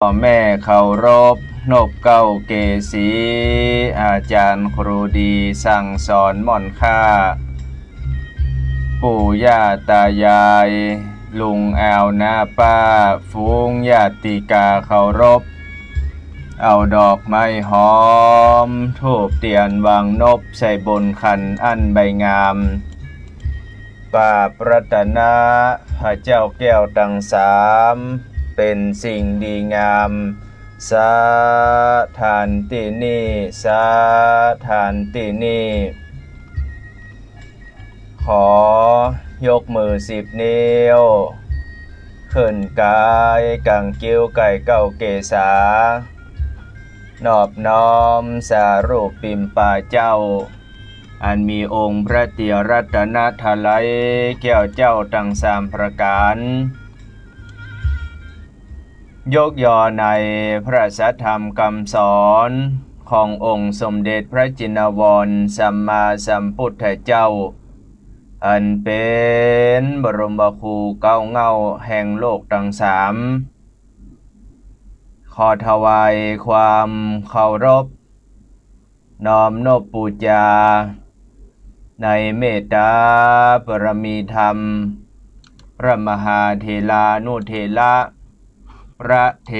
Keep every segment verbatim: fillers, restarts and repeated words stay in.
แม่เคารพ นบเกล้าเกศรี อาจ๋ารย์ครูดีสั่งสอนหม่อนข้า ปู่ย่าตายาย ลุงอาวน้าป้า ฝูงญาติกาเคารพ เอาดอกไม้หอม ธูปเตียนวางนบ ใส่บนขันอันใบงาม กราบรัตนะพระเจ้าแก้วตังสาม เป๋นสิ่งดีงาม สถานตี้นี้ สถานตี้นี้ ขอยกมือสิบนิ้ว ขึ้นก๋ายก๋างกิ้วก๋ายเกล้าเกศา นอบน้อมสารูปปิมปาเจ้า อันมีองค์พระเตียรรัตนตรัยแก้วเจ้าตังสามประก๋าน ยกย่อในพระสัทธรรมกำสอนขององค์สมเด็จพระจินวรสัมมาสัมพุทธเจ้า อันเป๋นบรมครูเก๊าเหง้าแห่งโลกตังสาม ขอถวายความเคารพ น้อมนบปู๋จา ในเมตตาบารมีธรรม พระมหาเถรานุเถระ พระเถ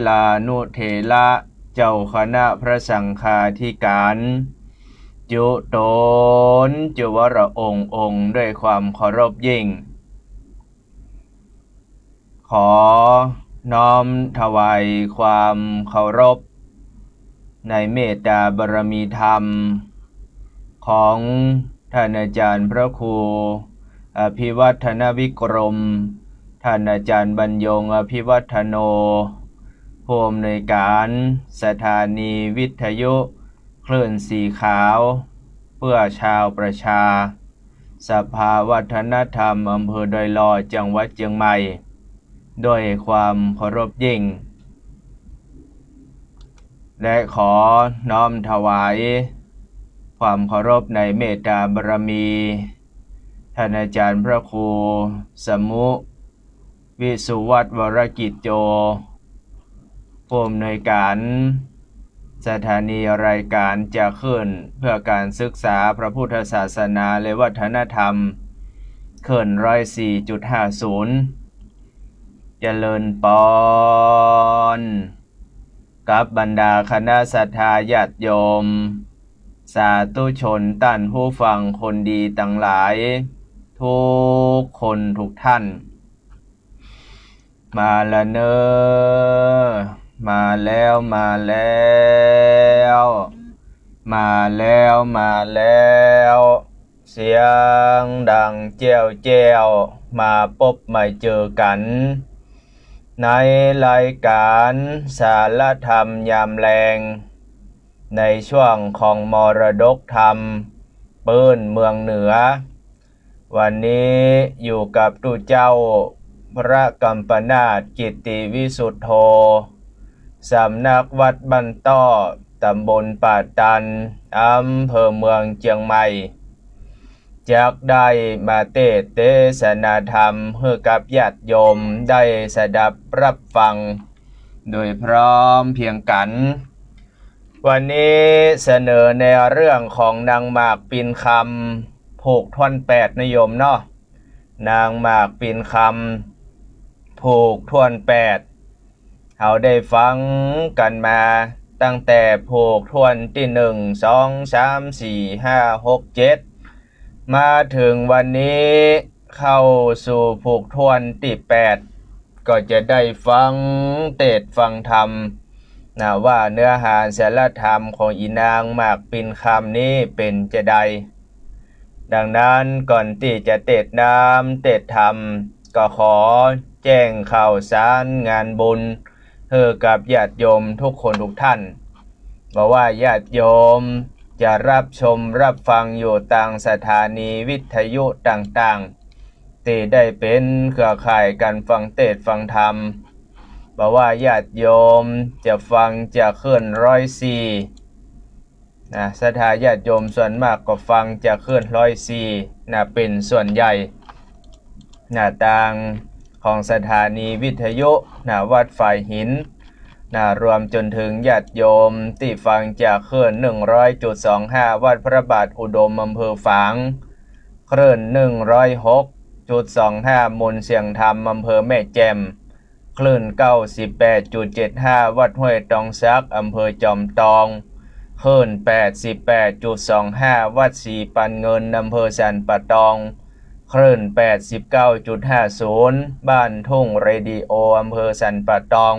รานุเถระ เจ้าคณะพระสังฆาธิก๋าน จุ๊ต๋นจุ๊วรองค์องค์ ด้วยความเคารพยิ่ง ขอน้อมถวายความเคารพ ในเมตตาบารมีธรรม ของท่านอาจ๋ารย์พระครูอภิวัฒนวิกรม ท่านอาจ๋ารย์บรรยงอภิวัฒโน ผู้อำนวยก๋านสถานีวิทยุคลื่นสีขาว เพื่อชาวประชา สภาวัฒนธรรมอำเภอดอยหล่อ จังหวัดเจียงใหม่ ด้วยความเคารพยิ่ง และขอน้อมถวายความเคารพในเมตตาบารมี ท่านอาจ๋ารย์พระครูสมุ วิสุวัฒน์ วรกิจโจ ผู้อำนวยก๋านสถานีรายก๋านจากคลื่นเพื่อการศึกษาพระพุทธศาสนาและวัฒนธรรม คลื่นร้อยสี่จุดห้าศูนย์ เจริญปอน กับบรรดาคณะศรัทธาญาติโยม สาธุชนต้านผู้ฟังคนดีตังหลาย ทุกคนทุกท่าน มาละเนอ มาแล้ว มาแล้ว มาแล้ว มาแล้ว เสียงดังแจ้วแจ้ว มาปบมาเจอกั๋น ในรายก๋านสารธรรมยามแลง ในช่วงของมรดกธรรมปื้นเมืองเหนือ วันนี้อยู่กับตุ๊เจ้า พระกัมปนาท กิตติวิสุทโธ สำนักวัดบ้านต้อ ตำบลป่าตัน อำเภอเมืองเจียงใหม่ จักได้มาเตสน์เตสนาธรรมหื้อกับญาติโยมได้สดับรับฟัง โดยพร้อมเพรียงกั๋น วันนี้เสนอในเรื่องของนางหมากปินคำ ผูกถ้วนแปด นะโยมเนาะ นางหมากปินคำ ผูกถ้วนแปด เฮาได้ฟังกั๋นมาตั้งแต่ผูกถ้วนตี้หนึ่ง สอง สาม สี่ ห้า หก เจ็ด มาเถิงวันนี้เข้าสู่ผูกถ้วนตี้แปด ก็จะได้ฟังเตสน์ฟังธรรมนะ ว่าเนื้อหาสารธรรมของอี่นางหมากปินคำนี้เป๋นจาใด ดังนั้นก่อนตี้จะเตสน์น้ำเตสน์ธรรม ก็ขอแจ้งข่าวสารงานบุญหื้อกับญาติโยมทุกคนทุกท่าน บ่ว่าญาติโยมจะรับชมรับฟังอยู่ตางสถานีวิทยุต่างๆ ตี้ได้เป๋นเครือข่ายกั๋นฟังเตสน์ฟังธรรม บ่ว่าญาติโยมจะฟังจากคลื่นร้อยสี่ นะ ศรัทธาญาติโยมส่วนมากก็ฟังจากคลื่นร้อยสี่ นะ เป๋นส่วนใหญ่ นะ ตางของสถานีวิทยุ นะ วัดฝายหิน นะ รวมจ๋นเถิงญาติโยมตี้ฟังจากคลื่นหนึ่งร้อยจุดสองห้าวัดพระบาทอุดมอำเภอฝาง คลื่นหนึ่งร้อยหกจุดสองห้ามูลเสียงธรรมอำเภอแม่แจ่ม คลื่นเก้าสิบแปดจุดเจ็ดห้าวัดห้วยตองสักอำเภอจอมตอง คลื่นแปดสิบแปดจุดสองห้าวัดศรีปันเงินอำเภอสันป่าตอง คลื่นแปดสิบเก้าจุดห้าศูนย์บ้านทุ่งเรดิโออำเภอสันป่าตอง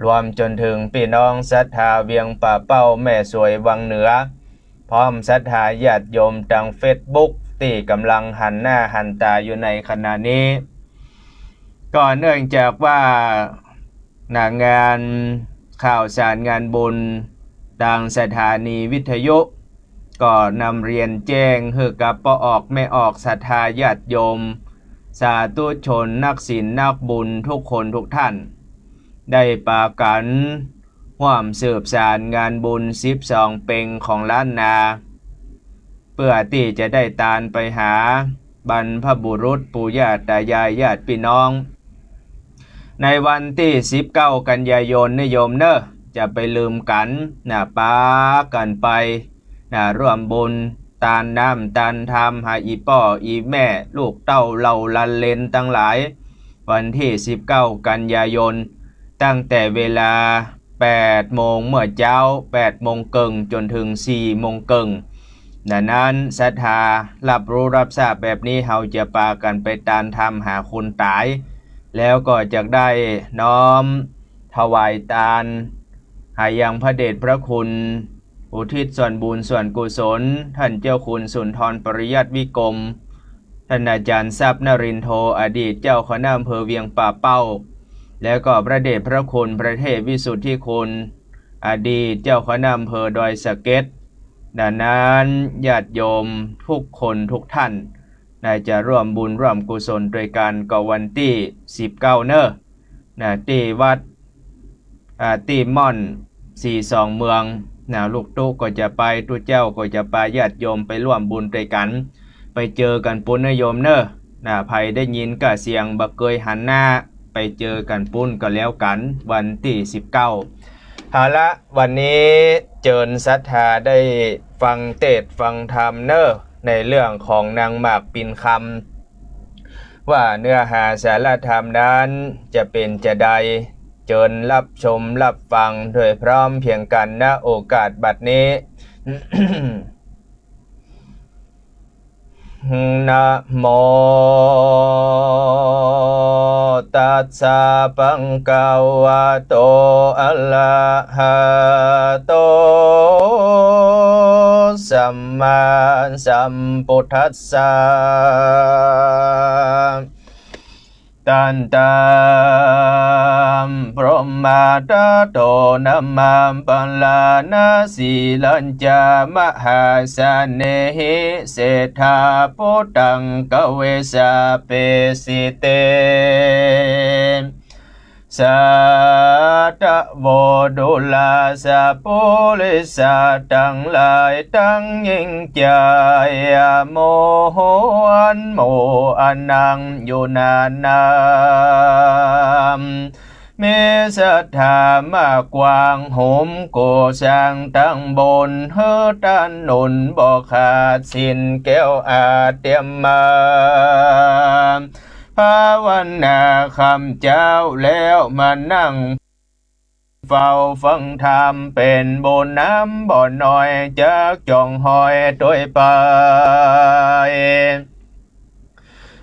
รวมจ๋นเถิงปี้น้องศรัทธาเวียงป่าเป้าแม่สวยวังเหนือ พร้อมศรัทธาญาติโยมตางเฟซบุ๊กตี้ก่ำลังหันหน้าหันต๋าอยู่ในขณะนี้ ก็เนื่องจากว่า นะ งานข่าวสารงานบุญตางสถานีวิทยุ ก็นำเรียนแจ้งหื้อกับป้อออกแม่ออกศรัทธาญาติโยม สาธุชนนักศีลนักบุญทุกคนทุกท่าน ได้ปากั๋นฮ่วมสืบสารงานบุญสิบสองเป็งของล้านนา เปื้อตี้จะได้ตานไปหาบรรพบุรุษปู่ย่าต๋ายายญาติปี้น้อง ในวันตี้สิบเก้ากันยายนนะโยมเน่อ จะไปลืมกั๋นนะ ปากั๋นไปนะ ฮ่วมบุญตานน้ำตานธรรมหาอี่ป้ออี่แม่ลูกเต้าเหล่าหลานเหลนตังหลาย วันตี้สิบเก้ากันยายน ตั้งแต่เวลาแปดโมงเมื่อเจ๊า แปดโมงเกิ่งจ๋นเถิงสี่โมงเกิ่ง ดังนั้นศรัทธาฮับฮู้ฮับทราบแบบนี้ เฮาจะปากั๋นไปตานธรรมหาคนต๋าย แล้วก็จะได้น้อมถวายตานหายังพระเดชพระคุณ อุทิศส่วนบุญส่วนกุศล ท่านเจ้าคุณสุนทรปริยัติวิกรม ท่านอาจารย์ทรัพย์นรินโท อดีตเจ้าคณะอำเภอเวียงป่าเป้า แล้วก็พระเดชพระคุณพระเทพวิสุทธิคุณ อดีตเจ้าคณะอำเภอดอยสะเก็ด ดังนั้นญาติโยมทุกคนทุกท่าน ได้จะร่วมบุญร่วมกุศลตวยกั๋น ก็วันตี้สิบเก้าเน่อ นะ ตี้วัด อ่า ตี้ม่อนสีสองเมือง นะ ลูกตุ๊ก็จะไป ตุ๊เจ้าก็จะปาญาติโยมไปร่วมบุญตวยกั๋น ไปเจอกั๋นปู๊นนะโยมเน่อ นะ ใผได้ยินก้าเสียงบ่เกยหันหน้า ไปเจอกั๋นปู๊นก็แล้วกั๋น วันตี้สิบเก้า เอาละ วันนี้เจิญศรัทธาได้ฟังเตสน์ฟังธรรมเน่อ ในเรื่องของนางหมากปิ่นคำ ว่าเนื้อหาสาระธรรมนั้นจะเป๋นจาใด เจิญฮับชมฮับฟังโดยพร้อมเพรียงกั๋น ณ โอกาสบัดนี้ นะโม ตัสสะ ภะคะวะโต อะระหะโต สัมมาสัมพุทธัสสะ ตันตัง พรหมะตะโต นะมัง ปะราณะสีลัญจะ มหาเสน่หิ เศรษฐา ปุตตัง กะเวสา เปสิเต สาทะโว ดูราสะ ปุริสะตังหลาย ตังยิ่งใจ๋ อโมโห อันหมู่อันนังอยู่นานา มีศรัทธามากกว้าง หุมกู้สร้างตังบุญ หื้อต้านหนุนบ่ขาดสิ้น แก้วอาเตียมมา ภาวนาค่ำเจ๊าแล้วมานั่ง เฝ้าฟังธรรมเป๋นบุญน้ำบ่น้อย จักจ้องฮอยตวยไป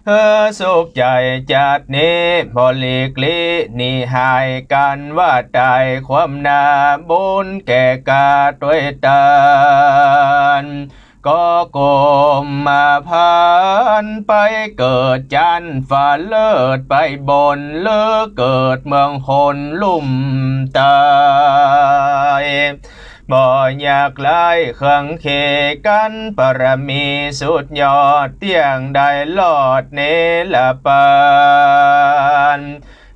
หื้อสุขใจ๋จาตินี้ บ่หลีกลี้หนีหายกั๋นว่าต๋าย ความหน้าบุญแก่กล้าตวยตาน ก็กุมมาพันไปเกิดจั๊นฟ้าเลิศไปบน หรือเกิดเมืองคนลุ่มต๋าย บ่อยากไร้เครื่องเคียงกั๋น ปารมีสุดยอดเตี้ยงได้รอดเนรปาน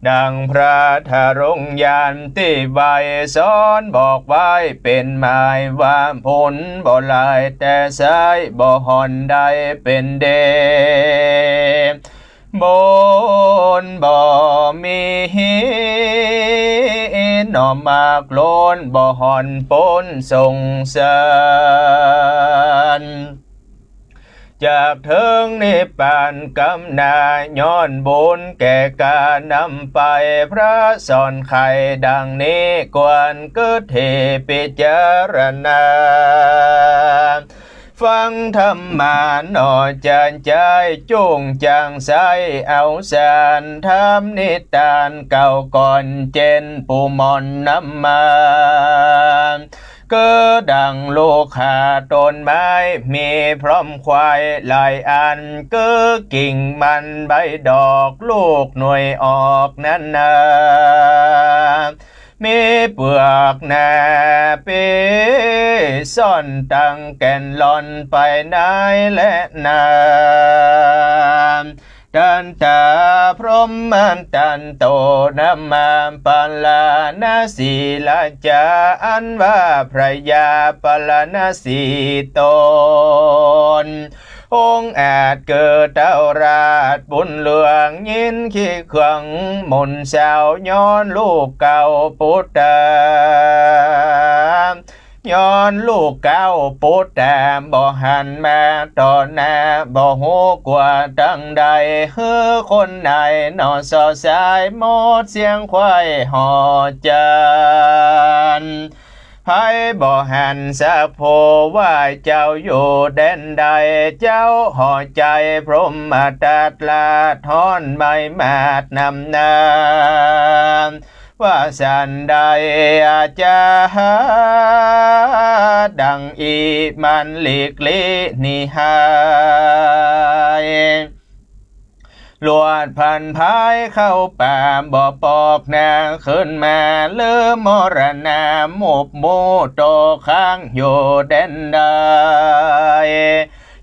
ดังพระทรงญาณตี้ไว้สอนบอกไว้เป๋นหมายว่า ผลบ่หลายแต่ใส บ่ห่อนได้เป๋นเด บุญบ่มี หน่อหมากโลนบ่ห่อนป๊นสงสาร จักเถิงนิพพานกำหน้า ย้อนบุญแก่กล้านำไป พระสอนไขดังนี้ ควรกึ๊ดเตพิจารณา ฟังธรรมาหน่อจานจาย จุ่งจ่างใสเอาสาร ถามนิตานเก่าก่อน เจ้นปู่หม่อนนำมา คือดังลูกข่าต้นไม้ มีพร้อมควายหลายอัน คือกิ่งมันใบดอก ลูกหน่วยออกนั้นนา มีเปลือกหนาเปซ่อน ตั้งแก่นหล่อนไปในและนา ตันตาพรหมตันโต นามาปาราณสีราชา อันว่าพระยาปาราณสีตน องค์อาจเกิดเต้าราชบุญเรือง ยินขี้เคืองหม่นเศร้า ย้อนลูกเก้าปุตตา ย้อนลูกเก้าปุตตา บ่หันมาต่อหน้า บ่ฮู้กว่าตังใด หื้อคนไหนหน่อส่อสาย หมดเสียงควายห่อจาน ใผบ่หันสักผู้ ว่าเจ้าอยู่แดนใด เจ้าห่อใจ๋พรหมทัตราช ฮ้อนไหม้มาดนำหน้า ว่าสันใด อาจจะหาดังอี้ มันหลีกลี้หนีหาย หลวดพลันพายเข้าป่า บ่ปอกหน้าคืนมา ลืมมรณามุบมู่ ตกค้างอยู่แดนใด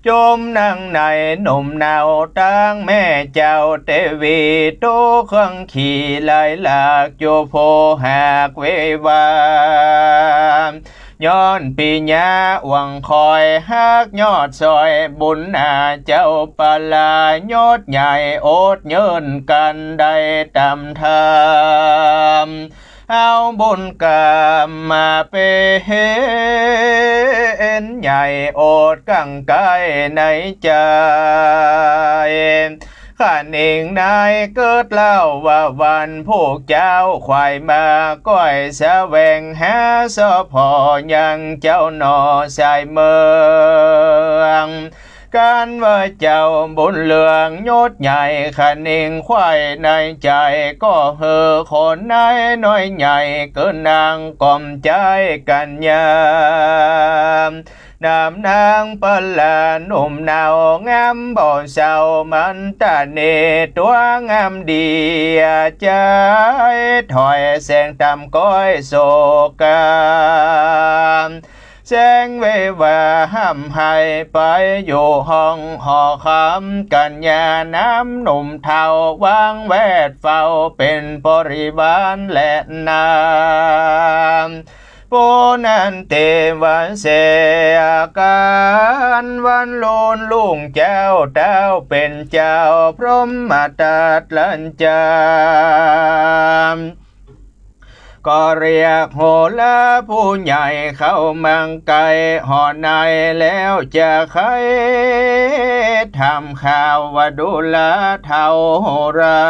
จมนั่งในหนุ่มเนา ตังแม่เจ้าเตวี ตกเครื่องขี่ไหลหลาก อยู่ผู้หากเววา ย้อนปิญญาหวังคอย หากยอดซอยบุญนา เจ้าปาราชยศใหญ่ อดเยินกันได้ต๋ามธรรม เอาบุญกรรมมาเป๋นใหญ่ อดกังไกในใจ๋ ข้าเน่งนายเกิดเล่าว่าวัน ผู้เจ้าขวายมาก้อยแสวงหา สอผ่อยังเจ้าหน่อสายเมือง กันว่าเจ้าบุญเรืองยศใหญ่ ข้าเน่งขวายในใจ๋ ก็หื้อคนในน้อยใหญ่ เกินนางกล่อมใจ๋กัญญา นำนางปาราชหนุ่มเนา งามบ่เศร้ามันตะเน ตั๋วงามดีใจ๋ ถ้อยแสงต๋ามก้อยโศกา แสงเววาห้ามไห้ไปอยู่ห้องหอคำ กัญญาน้ำหนุ่มเฒ่าวางแวดเฝ้า เป๋นบริวารและนาม ผู้นั้นเตวะเสกัน วันโลนลุ่งเจ้า เต้าเป๋นเจ้าพรหมทัตรัญจา ก็เรียกโหราผู้ใหญ่เข้ามังไก หอในแล้วจะใค่ถามข่าวว่าดูราเฒ่าโหรา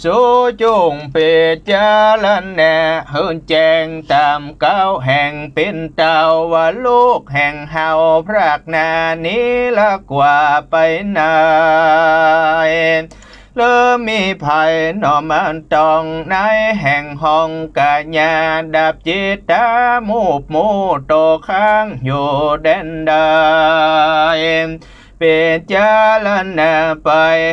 สูจุ่งปิจารณาหื้อแจ้งต๋ามเก๊าแห่งปินเต้า ว่าลูกแห่งเฮาพรากหน้านี้ละกว่าไปไหน หรือมีใผหน่อมันต้องในแห่งห้องกัญญา ดับจิตตามูบมู่ตกค้างอยู่แดนใด ปิจารณาไป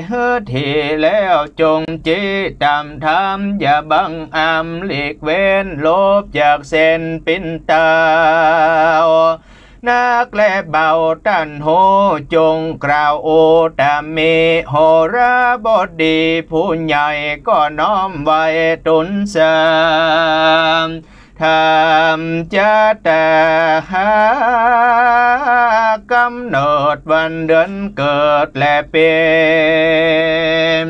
หื้อถี่แล้ว จงจิตต๋ามธรรม อย่าบังอำหลีกเว้น หลบจากเส้นปินเต้า นักและเบาต้านฮู้ จงกล่าวอุตตมิ โหราบดีผู้ใหญ่ ก็น้อมไหว้ตูนสา ธรรมจะตาหากำหนดวันเดือนเกิดและเป๋น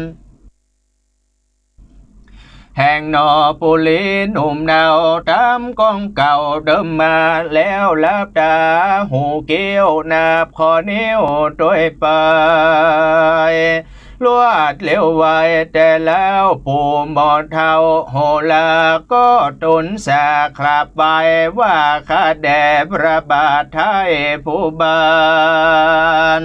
แห่งหน่อปุรีหนุ่มเนา ต๋ามกองเก่าเดิมมา แล้วหลับต๋าหูเกี้ยว นับข้อนิ้วตวยไป รวดเร็วไวแต่แล้ว ปู่หมอเฒ่าโหราก็ตูนสากราบไหว้ ว่าข้าแด่พระบาทไทยผู้บาน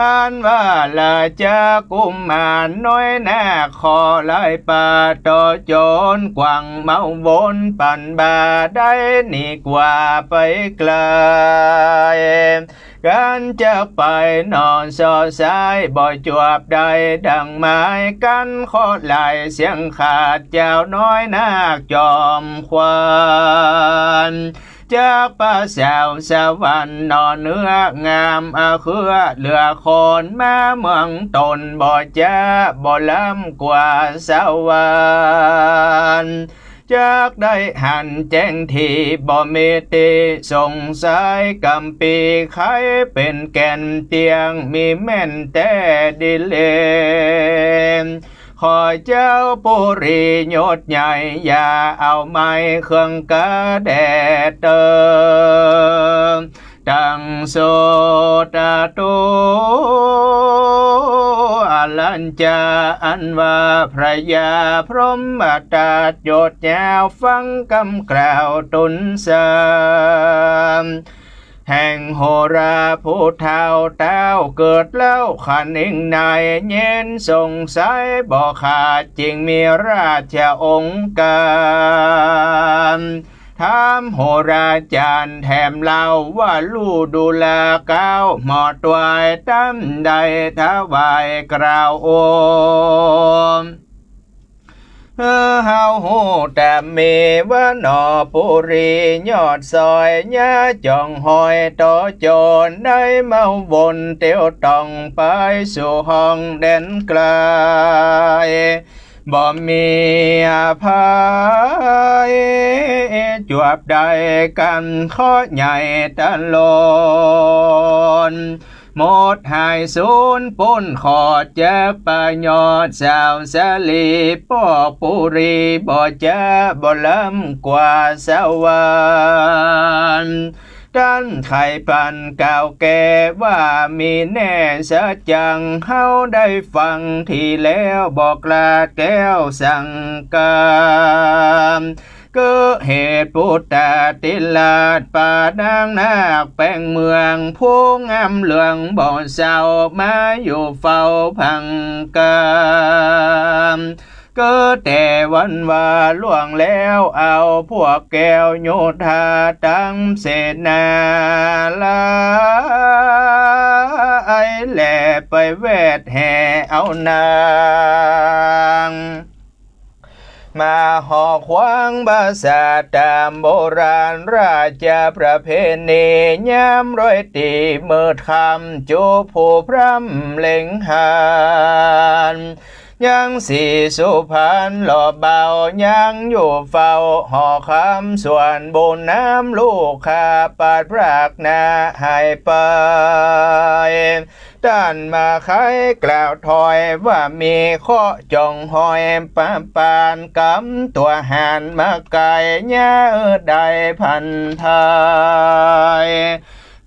อันว่าราชกุมารน้อยนาคขอไล่ปาต่อโจร กวั่งเมาวนปั่นบ่าได้หนีกว่าไปไกล กันจะไปหน่อส่อซ้าย บ่จวบได้ดังหมาย กันขอไล่เสียงขาด เจ้าน้อยนาคจอมขวัญ จากป่าสาวสวรรค์หน่อเนื้องามอาเครือ เหลือคนมาเมืองตน บ่จ๊าบ่ล้ำกว่าสวรรค์ จักได้หันแจ้งทีบ่มีตี้สงสัย กำปีใครเป๋นแก่นเตี้ยง มีแม่นแต๊ดีเล ขอเจ้าปุรียศใหญ่ อย่าเอาไม้เครื่องกาแด่เติม ตังโสตะตุ อรัญจะ อันว่าพระยาพรหมทัตยศยาว ฟังกำกล่าวตูนสาก แห่งโหราผู้เฒ่า เต้าเกิดแล้วขะนิงใน เย็นสงสัยบ่ขาด จึงมีราชองค์การ ถามโหราจารย์แถมเล่า ว่าลูดูราเก๊า หมอตวยต๋ามใด ถวายกล่าวโอ เออ เฮาฮู้ต๋ามมีว่าหน่อปุรียอดซอย ยาจ่องหอยต่อโจร ได้เมาวนเตียวต่องไปสู่ห้องแดนไกล บ่มีอภัย จวบได้กันเคราะห์ใหญ่ตะลอน หมดหายสูญปู้นขอด จักประโยชน์สาวสาลี ปอกปุรีบ่จ๊าบ่ล้ำกว่าสวรรค์ ต้านไขปันกล่าวแก่ว่ามีแน่สัจจัง เฮาได้ฟังทีแล้วบ่กล้าแก้วสังกาม เกิดเหตุปุตตาธิราช ปานางนาคแปงเมือง ผู้งามเหลืองบ่เศร้า มาอยู่เฝ้าพังกาม เกิดแต่วันวาล่วงแล้ว เอาพวกแก้วโยธาตังเสนาหลายแหล่ ไปแวดแห่เอานาง มาหอขวางปราสาทต๋ามโบราณราชประเพณี ยามร้อยตี๋มืดค่ำ จุผู้พร่ำเล็งหาญ ยังสีสุพรรณหล่อเบา ยังอยู่เฝ้าหอคำ ส่วนบุญน้ำลูกข้า ปาดพรากนาหายไป ต้านมาไขกล่าวถอย ว่ามีเคราะห์จ่องหอย ปะปานกำตั๋วหานมาไกล อย่าได้ผันทาย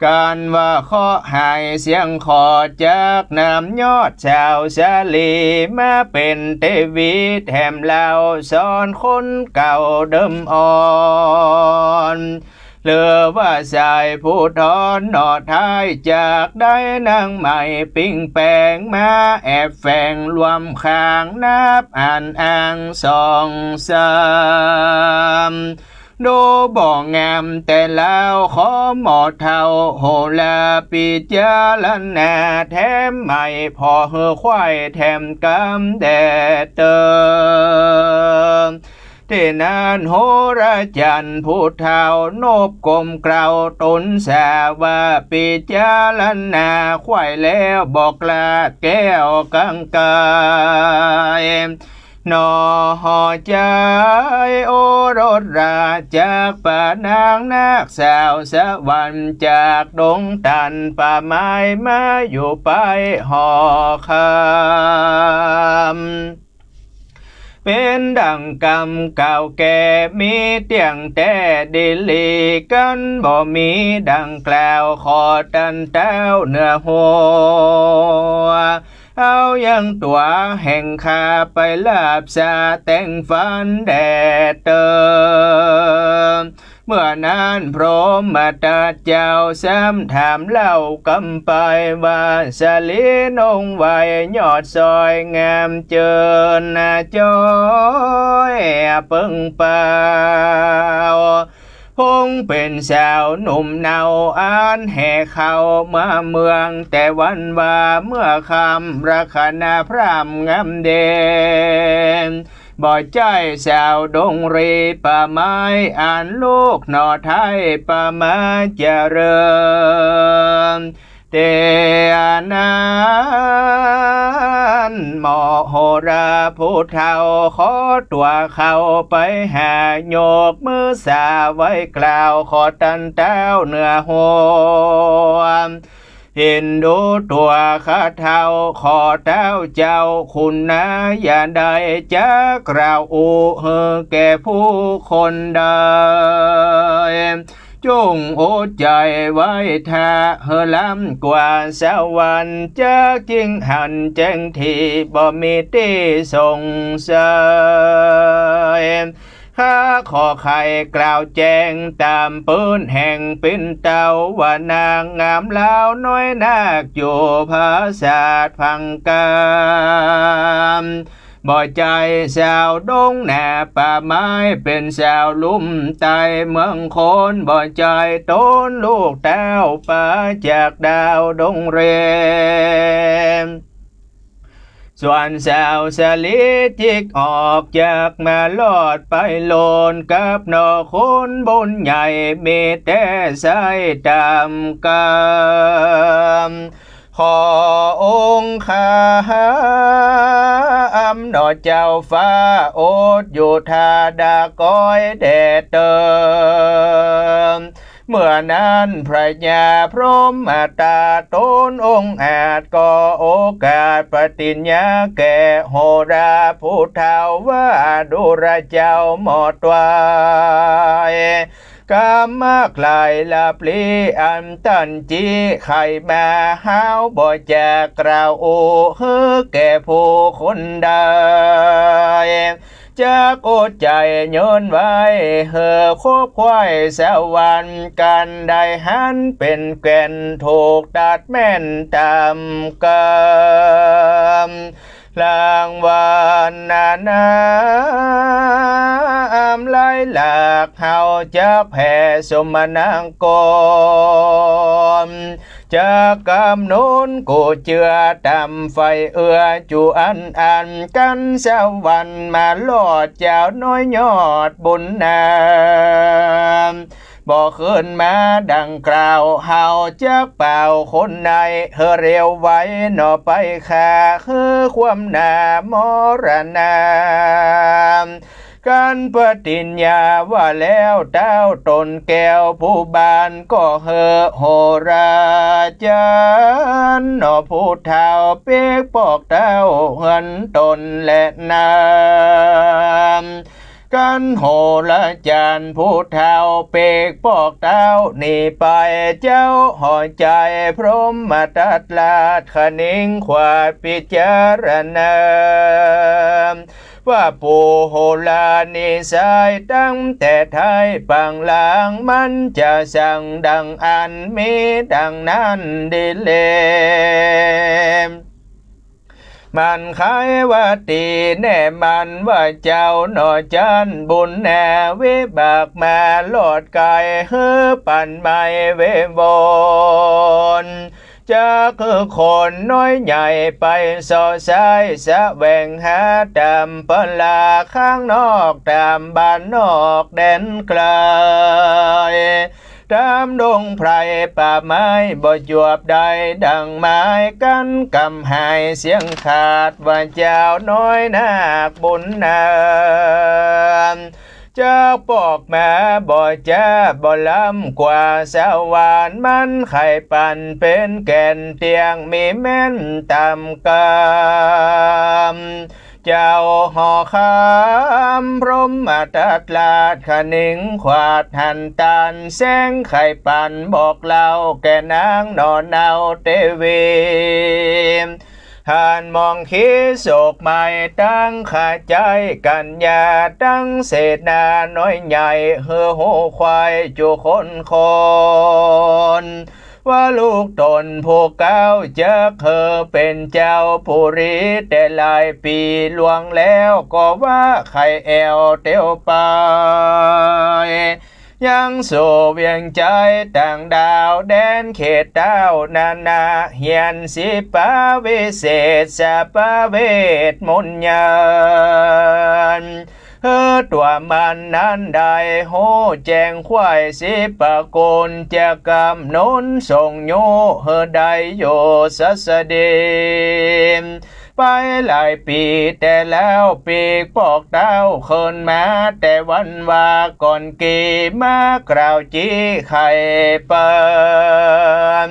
กันว่าเคราะห์หายเสียงขอด จากนามยอดสาวสาลี มาเป๋นเตวีแถมเล่า สอนคนเก่าเดิมอ่อน หรือว่าสายผู้ทอนหน่อท้าย จากได้นางใหม่ปิ้งแปง มาแอบแฝงร่วมข้าง นับอันอ้างสองสาม ดูบ่งามแต่แล้ว ขอหมอเฒ่าโหราปิจารณา แถมใหม่ผ่อหื้อไขว้แถมกำแด่เติม ตี้นั้นโหราจารย์ผู้เฒ่า นบก้มเกล้าตูนสาว่า ปิจารณาไขว้แล้วบ่กล้าแก้วกังกาย หนอ หอใจ๋โอรสราชจากป้านางนักสาวสวรรค์ จากดงตันป่าไม้มาอยู่ไปหอคำ เป๋นดั่งกำเก่าแก่มีเตี้ยงแต๊ดีหลี กันบ่มีดังกล่าว ขอต้านเต้าเหนือหัว เอายังตั๋วแห่งข้าไปหลับสาแต่งฝันแด่เติม เมื่อนั้นพรหมทัตเจ้าซ้ำถามเล่ากำไปว่า สาลีนองค์ไหวยอดสวยงามเจิญนะจ๊อยเปิงเปล่า คงเป๋นสาวหนุ่มเนาอันแห่เข้ามาเมืองแต่วันวา เมื่อค่ำลักขณะพร่ำงามเด่น บ่ใจ้สาวดงรีป่าไม้ อันลูกหน่อไท้ป่ามาเจริญ เต๋อันนั้นหมอโหราผู้เฒ่า ขอตั๋วเข้าไปหายกมือสาไหว้กล่าว ขอต้านเต้าเหนือหัว เห็นดูตั๋วข้าเฒ่า ขอเต้าเจ้าคุณนาอย่าได้จักกล่าวอู้หื้อแก่ผู้คนใด จุ่งอดใจ๋ไหว้ถ้าหื้อล้ำกว่าสวรรค์ จักจึงหันแจ้งทีบ่มีตี้สงสัย ข้าขอใค่กล่าวแจ้งต๋ามปื๊ดแห่งปิ่นเต้า ว่านางงามลาวน้อยนักอยู่ผาสาทพังกาม บ่ใจ้สาวดงหนาป่าไม้ เป๋นสาวลุ่มใต้เมืองโคน บ่ใจ้ต๋นลูกเต้าป๋าจากดาวดงเรน ส่วนสาวสาลีจิกออกจากมารอดไปโลน กับหน่อคนบุญใหญ่มีแต่ใส้ต๋ามกำ ขอองค์ข้าอำหน่อเจ้าฟ้า อดอยู่ถ้าดาก้อยแด่เติม เมื่อนั้นพระญาพรหมทัตต๋นองอาจก็โอกาสปฏิญญาแก่โหราผู้เฒ่าว่า ดูราเจ้าหมอตวาย กำมากลายลับลี้อันต้านจี้ใค่มา ฮาวบ่จักกล่าวอู้หื้อแก่ผู้คนใด จักอดใจ๋เยินไหว้หื้อคบใค่สวรรค์ กันได้หันเป๋นแก่นถูกตัดแม่นต๋ามกำ ลางวันนานาอำไลหลาก เฮาจักแผ่สมณังกร จักกำหนดกู้เจื้อต๋ามใฝ่เอื้อ จูอันอันกั๋นสวรรค์มารอดเจ้าน้อยยอดบุญนา บ่ขึ้นมาดังกล่าว เฮาจักเป่าคนในหื้อเร็วไวหน่อไปข้า หื้อความหน้ามรณา กั๋นปฏิญญาว่าแล้วเต้าต๋นแก้วผู้บาน ก็หื้อโหราจันทร์หน่อผู้เฒ่า เปกปอกเต้าเฮือนต๋นแลนา กั๋นโหราจันทร์ผู้เฒ่า เปกปอกเต้าหนีไป เจ้าหอใจ๋พรหมทัตราชคะนิงขวาดพิจารณา ว่าปู๋โหรานิสัยตั้งแต่ไท้ปางหลัง มันจะสังดังอั้น มีดังนั้นดีเล มันใค่ว่าตี้แน่มันว่าเจ้าหน่อจันทร์บุญนา วิบากมารอดไก๋หื้อปันไม้เววน จักคือคนน้อยใหญ่ไปส่อใส้แสวงหาต๋ามปลาข้างนอกต๋ามบ้านนอกแดนไก๋ เ ต๋ามดงไพรป่าไม้บ่จวบได้ดั่งหมาย กั๋นกำหายเสี้ยงขาดว่าเจ้าน้อยนาคบุญนา จักปอกมาบ่จ๊าบ่ล้ำกว่าสวรรค์ มันใค่ปันเป๋นแก่นเตี้ยง มีแม่นต่ำกำ เจ้าหอคำพรหมทัตราช ขนิงขวาดหันตัน แสงใค่ปันบอกเล่าแก่นางหน่อเนาเตวี หันมองขีโศกไหม้ ตั้งขะใจ๊กั๋ญญา ตั้งเสนาน้อยใหญ่ หื้อฮู้ใค่จุคนคน ว่าลูกต๋นผู้เก๊า จักหื้อเป๋นเจ้าปุรีแต่หลายปี๋ ล่วงแล้วก็ว่าใค่แอ่วเตียวไป ยังสู่เวียงใจ๊ต่างดาว แดนเขตเต้านานา เฮียนศิลปะวิเศษ สาปะเวทมนต์ยันต์ หื้อตั๋วมันนั้นได้ฮู้แจ้งไขว้ ศิลปะกุลจะกำหนุนส่งยู้ หื้อได้อยู่สัสดี ไปหลายปี๋แต่แล้ว ปีกปอกเต้าเคิ่นมา แต่วันว่าก่อนกี่ มากล่าวจี้ใค่เปิ้น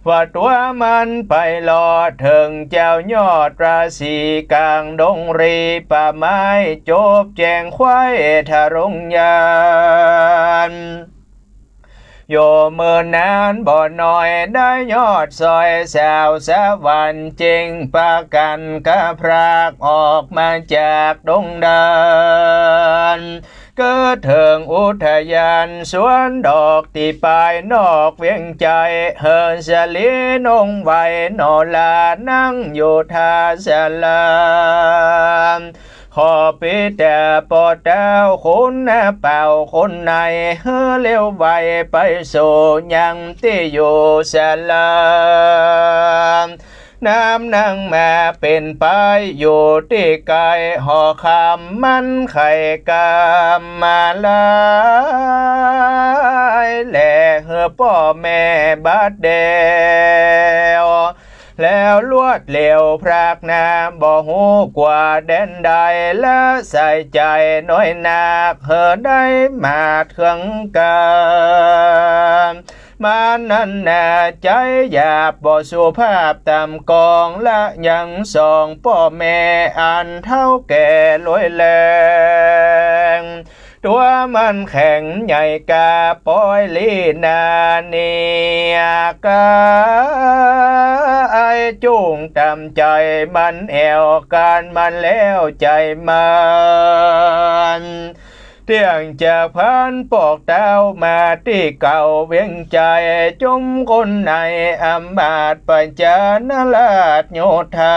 ว่าตั๋วมันไปลอดเถิงเจ้ายอดราศี ก๋างดงรีป่าไม้ จบแจ้งไขว้ทะลุงยาน อยู่เมินนานบ่น้อย ได้ยอดสอยสาวสวรรค์ จึงปากั๋นกะพรากออกมาจากดงดาน เกิดเถิงอุทยานสวนดอกตี้ปายนอกเวียงใจ๊ หื้อสะหลีนงไว้หน่อลา นั่งอยู่ท่าศาลา ขอปิดต๋าปอเต้าคุณเป๋าคนใน หื้อเร็วไวไปสู่ยังตี้อยู่ศาลา น้ำนั่งมาเป๋นไปอยู่ตี้ใก้หอคำ มันใค่กำมาหลาย แลหื้อป้อแม่บาดเดียว แล้วรวดเร็วพรากหน้า บ่ฮู้กว่าแดนใด ละสายใจ๋น้อยนัก หื้อได้มาดเคืองกา มานั้นนาใจ๋หยาบบ่สุภาพต่ำกอง ละยังสองป้อแม่อันเฒ่าแก่รวยแรง ตั๋วมันแข็งใหญ่กล้า ปอยลีนาเนียกา ไอ้จุ่งต๋ามใจ๋มันแอ่ว ก๋านมันแล้วใจ๋มัน เตี้ยงจากพรานปอกเต้ามาตี้เก่าเวียงใจ๋ จุมคนในอำมาตย์ประจานราชโยธา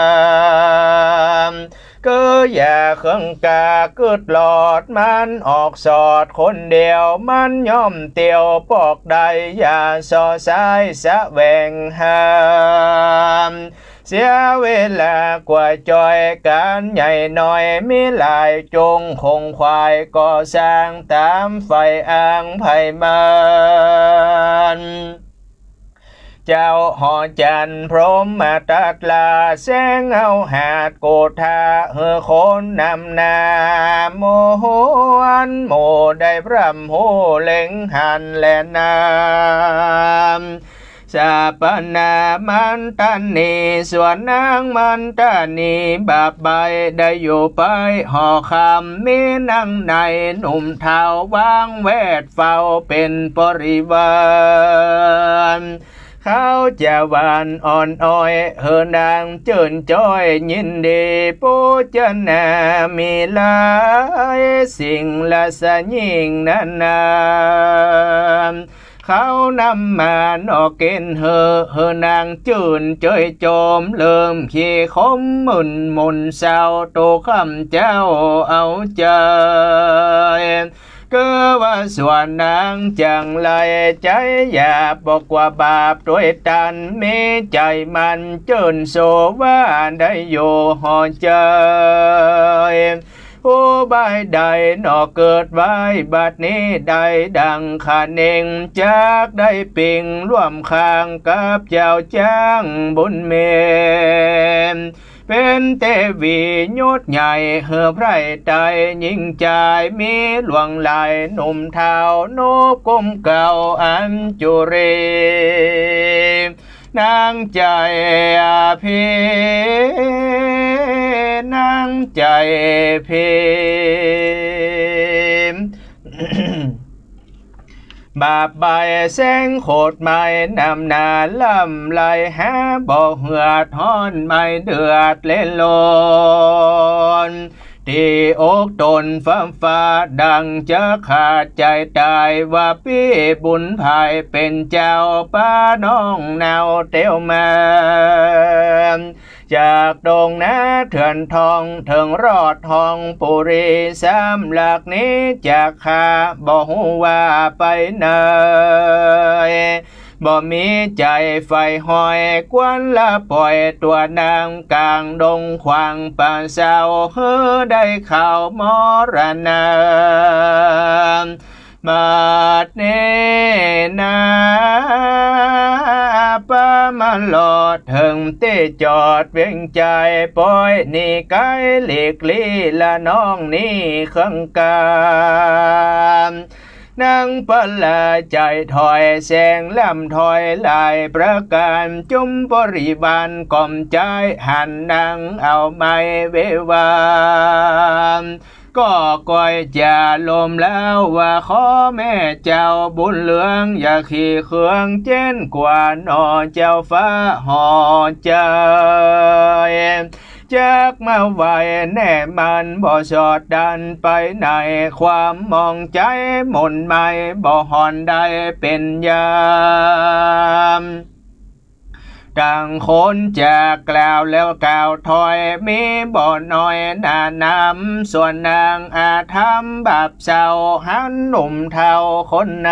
เกออย่าเคืองกล้ากึ๊ดลอด มันออกสอดคนเดียว มันย่อมเตียวปอกได้ อย่าส่อสายแสวงหา เสียเวลากว่าจ้อย ก๋านใหญ่น้อยมีหลาย จุ่งคงขวายก่อสร้างต๋ามใฝ่อ้างใผมัน เจ้าหอจันทร์พรหมทัตรา แสงเอาหาดโกธา หื้อคนนำหน้าหมู่หวน หมู่ได้พร่ำฮู้เล็งหันแลนาม สาปนามันตานี ส่วนนางมันตานีบาปใบ้ ได้อยู่ไปหอคำ มีนางในหนุ่มเฒ่าวางแวดเฝ้าเป๋นปริวาร เขาจะหว่านอ่อนอ้อย หื้อนางจื้นจ้อยยินดี ปูจนามีหลายสิ่งละสะยิ่งนานา เขานำมาหนอกิ๋นหื้อ หื้อนางจื้นเจยโจม เริ่มขี้ขมมึนหม่นเศร้า โตค่ำเจ๊าเอาใจ๋ เกอว่าส่วนนางจังไร ใจ๋หยาบบ่กลัวบาปตวยตัน มีใจ๋มันจื้นโสว่าได้อยู่หอใจ๋ ผู้บ่ายได้หนอเกิดไว้บัดนี้ได้ดังคะเน่ง จักได้ปิงร่วมข้างกับเจ้าจ๊างบุญเมน เป๋นเตวียศใหญ่หื้อไพร่ไตยิ่งจาย มีหลวงหลายหนุ่มเฒ่า นบกุมเกล้าอัญจุลี นางใจ๋เพ นางใจ๋เพ บาบใบแสงโขดไหม้ น้ำหน้าล้ำไหลหาบ่เหือด ฮ้อนไหม้เดือดเล่นลน ตี้อกต๋นฟ้าๆ ดังจะขาดใจ๋ต๋าย ว่าปี้บุญภายเป๋นเจ้า ปาน้องนาวเตียวมา จากดงนาเถื่อนทอง เถิงรอดทองปุรี สามหลักนี้จากข้า บ่ฮู้ว่าไปไหน บ่มีใจ๋ใฝ่ห้อย กวนละป่อยตั๋วนาง ก๋างดงขวางป่าเซา หื้อได้เข้ามรณะ บัดนี้นา ปามาลอดเถิงตี้จอดเวียงใจ๋ ป้อยหนีไก๋หลีกลี้ละน้องนี้เคิงก๋าน นางปลาใจ๋ถอยแสงล้ำถอยหลายประก๋าน จุมบริวารก๋อมใจ๋หันนางเอาไม้เววา ก็ก้อยจ๋าลมแล้วว่า ขอแม่เจ้าบุญเหลือง อย่าขี้เคืองเจ๊นกว่าหนอเจ้าฟ้าห่อใจ๋ จักมาไหวแน่มัน บ่สอดดันไปไหน ความหมองใจ๋หม่นไหม้ บ่ห่อนได้เป๋นยาม ต่างคนจากกล่าวแล้วกล่าวถอย มีบ่น้อยหน้าหนำ ส่วนนางอาธรรมบาปเศร้า หันหนุ่มเฒ่าคนไหน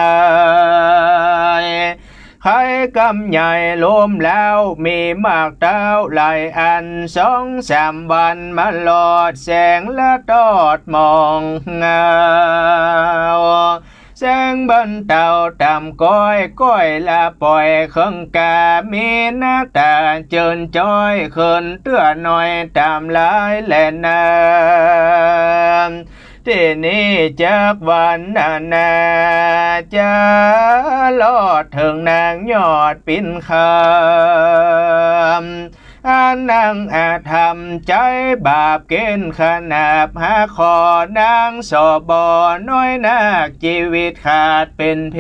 ไข้กำใหญ่ล้มแล้ว มีมากเต้าหลายอัน สองสามวันมารอด แสงละตอดหมองเงา แสงบรรเตาต่ำก้อย ก้อยละป่อยเคิงกา มีหน้าต๋าเจิญจ้อย เขินเตื้อน้อยต๋ามหลายแลนา ตี้นี้จักวันนานา จะลอดเถิงนางยอดปิ่นคำ อันนางอาธรรมใจ๋บาปเก๋ณฑ์ขนาบ หาขอนางสบน้อยนาค จีวิตขาดเป๋นเพ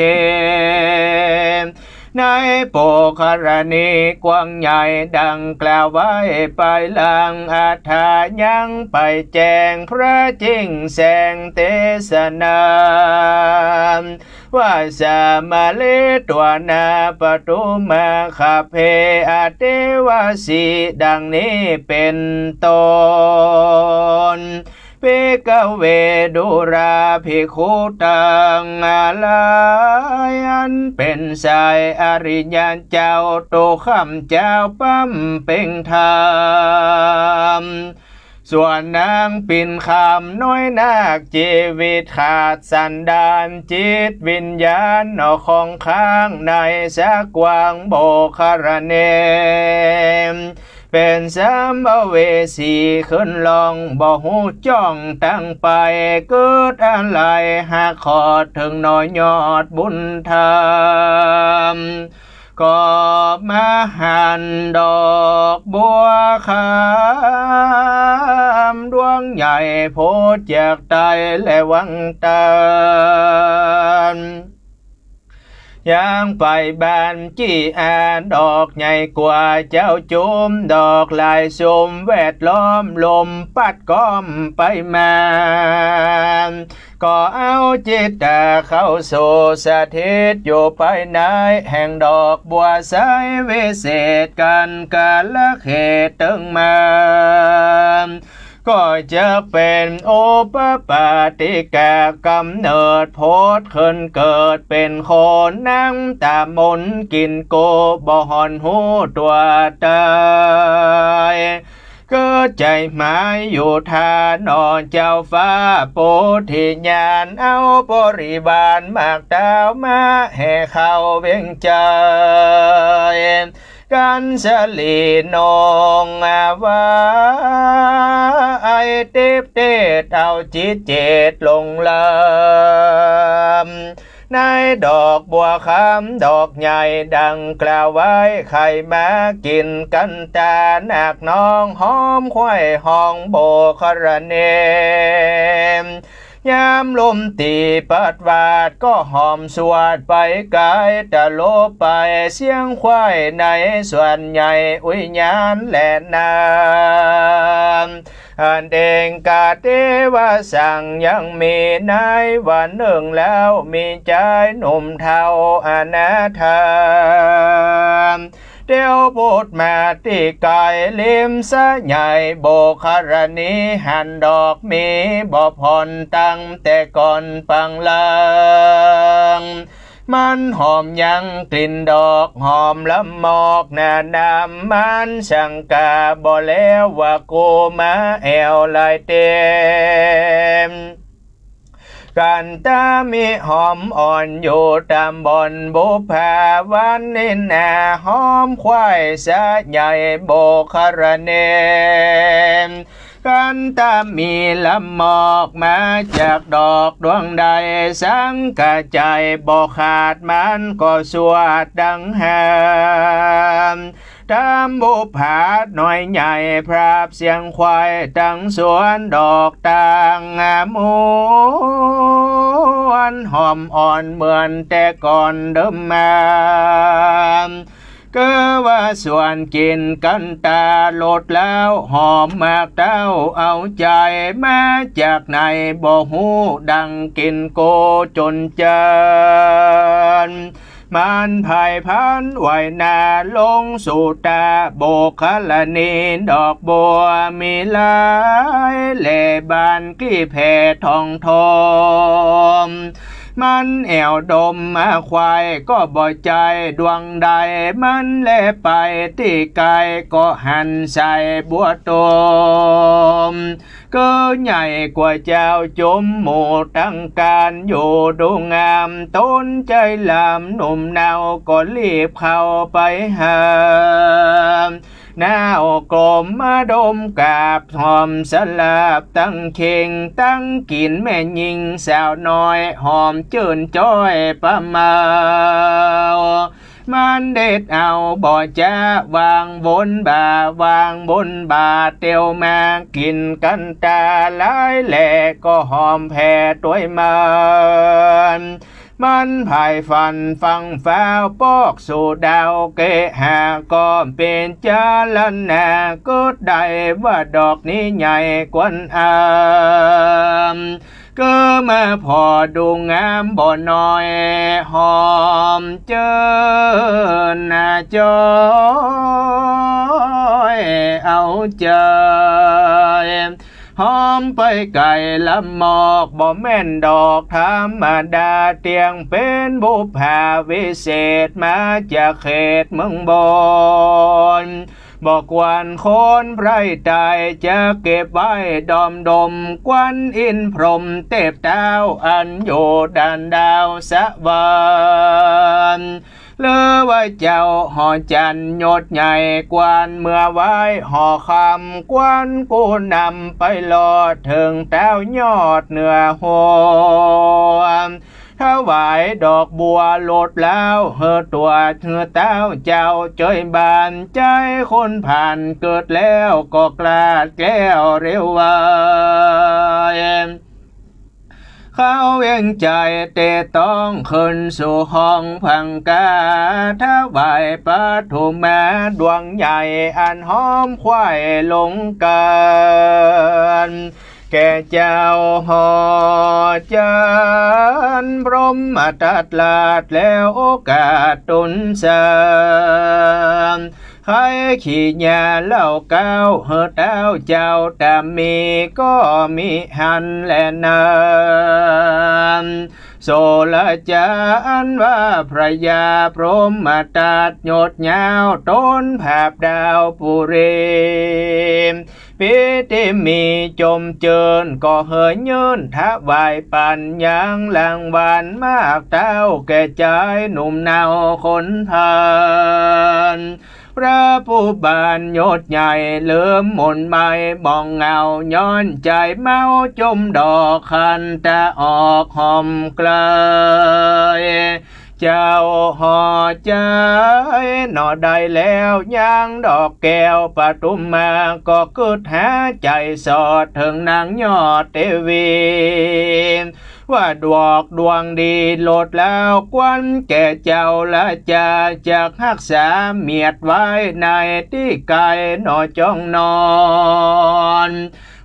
ในโปกรณีกว้างใหญ่ ดังกล่าวไว้ปายหลัง อัฏฐายังไปแจ้งพระจิ่งแสงเตสนา ว่าสามาลีตั๋วนาปทุมมาคเภ อเตวาสี ดังนี้เป๋นต้น ภิกขเวดูราภิกขุตัง อาลายอันเป๋นสายอริยะเจ้า ตุข้ามเจ้าปั๊มเป่งธรรม ส่วนนางปิ่นคำน้อยนาค จีวิตขาดสันดาน จิตวิญญาณหนอของข้างใน สักวางโบกรณี เป๋นสัมภเวสีขึ้นล่อง บ่ฮู้จ้องตังไป เกิดอาลัยหากขอดเถิงหนอยอดบุญธรรม ก็มาหันดอกบัวคำดวงใหญ่ โผล่จากใต้และวังตาน ยังไปบานจี้อาดอกใหญ่กว่าเจ้าจุม ดอกหลายสุมแวดล้อม ลมปัดก้อมไปมา ก็เอาจิตตาเข้าสู่สถิตอยู่ภายใน แห่งดอกบัวใสวิเศษ กัณฑ์กาลเขตเถิงมา ก็จักเป๋นอุปปาติกะ กำเนิดผุดขึ้นเกิดเป๋นคน นั่งต๋ามนกิ๋นโก บ่ห่อนฮู้ตั๋วต๋าย เกิดใจ๋หมายอยู่ถ้าหนอเจ้าฟ้าโปธิญาณ เอาบริวารมากเต้ามาแห่เข้าเวียงใจ๋ กันสลีนงอาว่า ไอ้เต็บเตศเอาจิตเจตหลงลำ ในดอกบัวคำดอกใหญ่ดังกล่าวไว้ ใค่มากิ๋นกั๋นต๋านักน้อง หอมไขว่ห้องโบครเณ ยามลมตีปัดหวาดก็หอมสวาดไปไก๋ ตะลบไปเสียงไขว่ในสวนใหญ่อุยญาณแลนา อันเองกาเตวสังยังมีในวันนึ่งแล้ว มีจายหนุ่มเฒ่าอนาถา เตียวโผดมาตี้ไก๋ริมสะใหญ่โบครเณ หันดอกมีบ่ผ่อนตั้งแต่ก่อนปังหลัง มันหอมยังกลิ่นดอกหอมลำมอกหน้าน้ำมันสังกาบ่แล้วว่ากูมาแอ่วลายเต็ม กันตามิหอมอ่อนอยู่ต๋ามบ่อนบุพภาวันนินา หอมไขว่สะใหญ่โบครเณ กันตามิลำมอกมาจากดอกดวงใด สังกาใจ๋บ่ขาดมันก็สวดดังหาม ต๋ามบุพภาน้อยใหญ่พราบเสียงไขว่ตังสวนดอกต่างมวล หอมอ่อนเหมือนแต่ก่อนเดิมมา เกอว่าสวนกิ๋นกั๋นต๋าลดแล้วหอมมากเต้าเอาใจ๋ มาจากไหนบ่ฮู้ดังกิ๋นโกจนเจิน มันไผ่พันไหวนาลงสู่ต๋าโบครเณ ดอกบัวมีหลายแหล่บานกลี้แผ่ทองทม มันแอ่วดมมาไขว่ก็บ่ใจ้ดวงใด มันแลไปตี้ไก๋ก็หันใส่บัวตูม เกอใหญ่กว่าเจ้าจุมหมู่ตังก๋านอยู่ดูงาม ต๋นใจ๋หลามหนุ่มเนาก็รีบเข้าไปหา หน้าอกกลมมาดมกราบหอมสลาบตังเข่งตังกิ๋นแม่ญิงสาวน้อยหอมจื้นจ้อยประเมา มันเด็ดเอาบ่จ๊ะวางบนบ่าวางบนบ่า เตียวมากิ๋นกั๋นต๋าหลายแหล่ก็หอมแผ่ตวยมัน มันไผ่ฝันฟังฟ้าวปอกสู่ดาวเกหา ก็เป๋นจารณาเกิดได้ว่าดอกนี้ใหญ่ควรอาม เกอมาผ่อดูงามบ่น้อย หอมเจินนาจ้อยเอาใจ๋ หอมไปไก๋ลำมอกบ่แม่นดอกธรรมดา เตี้ยงเป๋นบุพภาวิเศษมาจากเขตเมืองบน บ่ควรคนไพร่ใต้จะเก็บไว้ดอมดม ควันอินทร์พรหมเตพเต๊าอันอยู่ด้านดาวสวรรค์ หรือว่าเจ้าหอจันทร์ยศใหญ่ควรเมื่อไหว้หอคำ ควรกู้นำไปลอดเถิงเต๊ายอดเหนือหัว ถวายดอกบัวลดแล้วหื้อตั๋วหื้อเต๊าเจ้าเจยบาน ใจ๊คนผ่านเกิดแล้วก็กล้าแกล้วเร็วไว เข้าเวียงใจ๋เตต้องขึ้นสู่ห้องพังกา ถวายปทุมมาดวงใหญ่อันหอมไขว่ลงกั๋น แก่เจ้าหอจันทร์พรหมทัตราชแล้วโอกาสตุนสาม ใค่ขี้หญ้าเหล้าเก๊าหื้อเต๊าเจ้าต๋ามีก็มิหันแลนา น โสระจ๋าอันว่าพระยาพรหมทัตยศยาวต๋นผาบดาวปุรี ปิติมีจมจื้นก็เหยยื่นถวายปั๋นยังรางวัลมากเต้าแก่จายหนุ่มเนาคนพาล พระผู้บานยศใหญ่ลืมหม่นไหม้หมองเหงา ย้อนใจ๋เมาจมดอกขันตะออกห่มไกล เจ้าห่อใจ๋หน่อใดแล้ว ยังดอกแก้วปทุมมา ก็กึ๊ดหาใจ๋สอดเถิงนางยอดเตวี ว่าดอกดวงดีโลดแล้ว ควรแก่เจ้าราจ๋า จักฮักษาเมียดไว้ในตี้ไกลหน่อจองนอน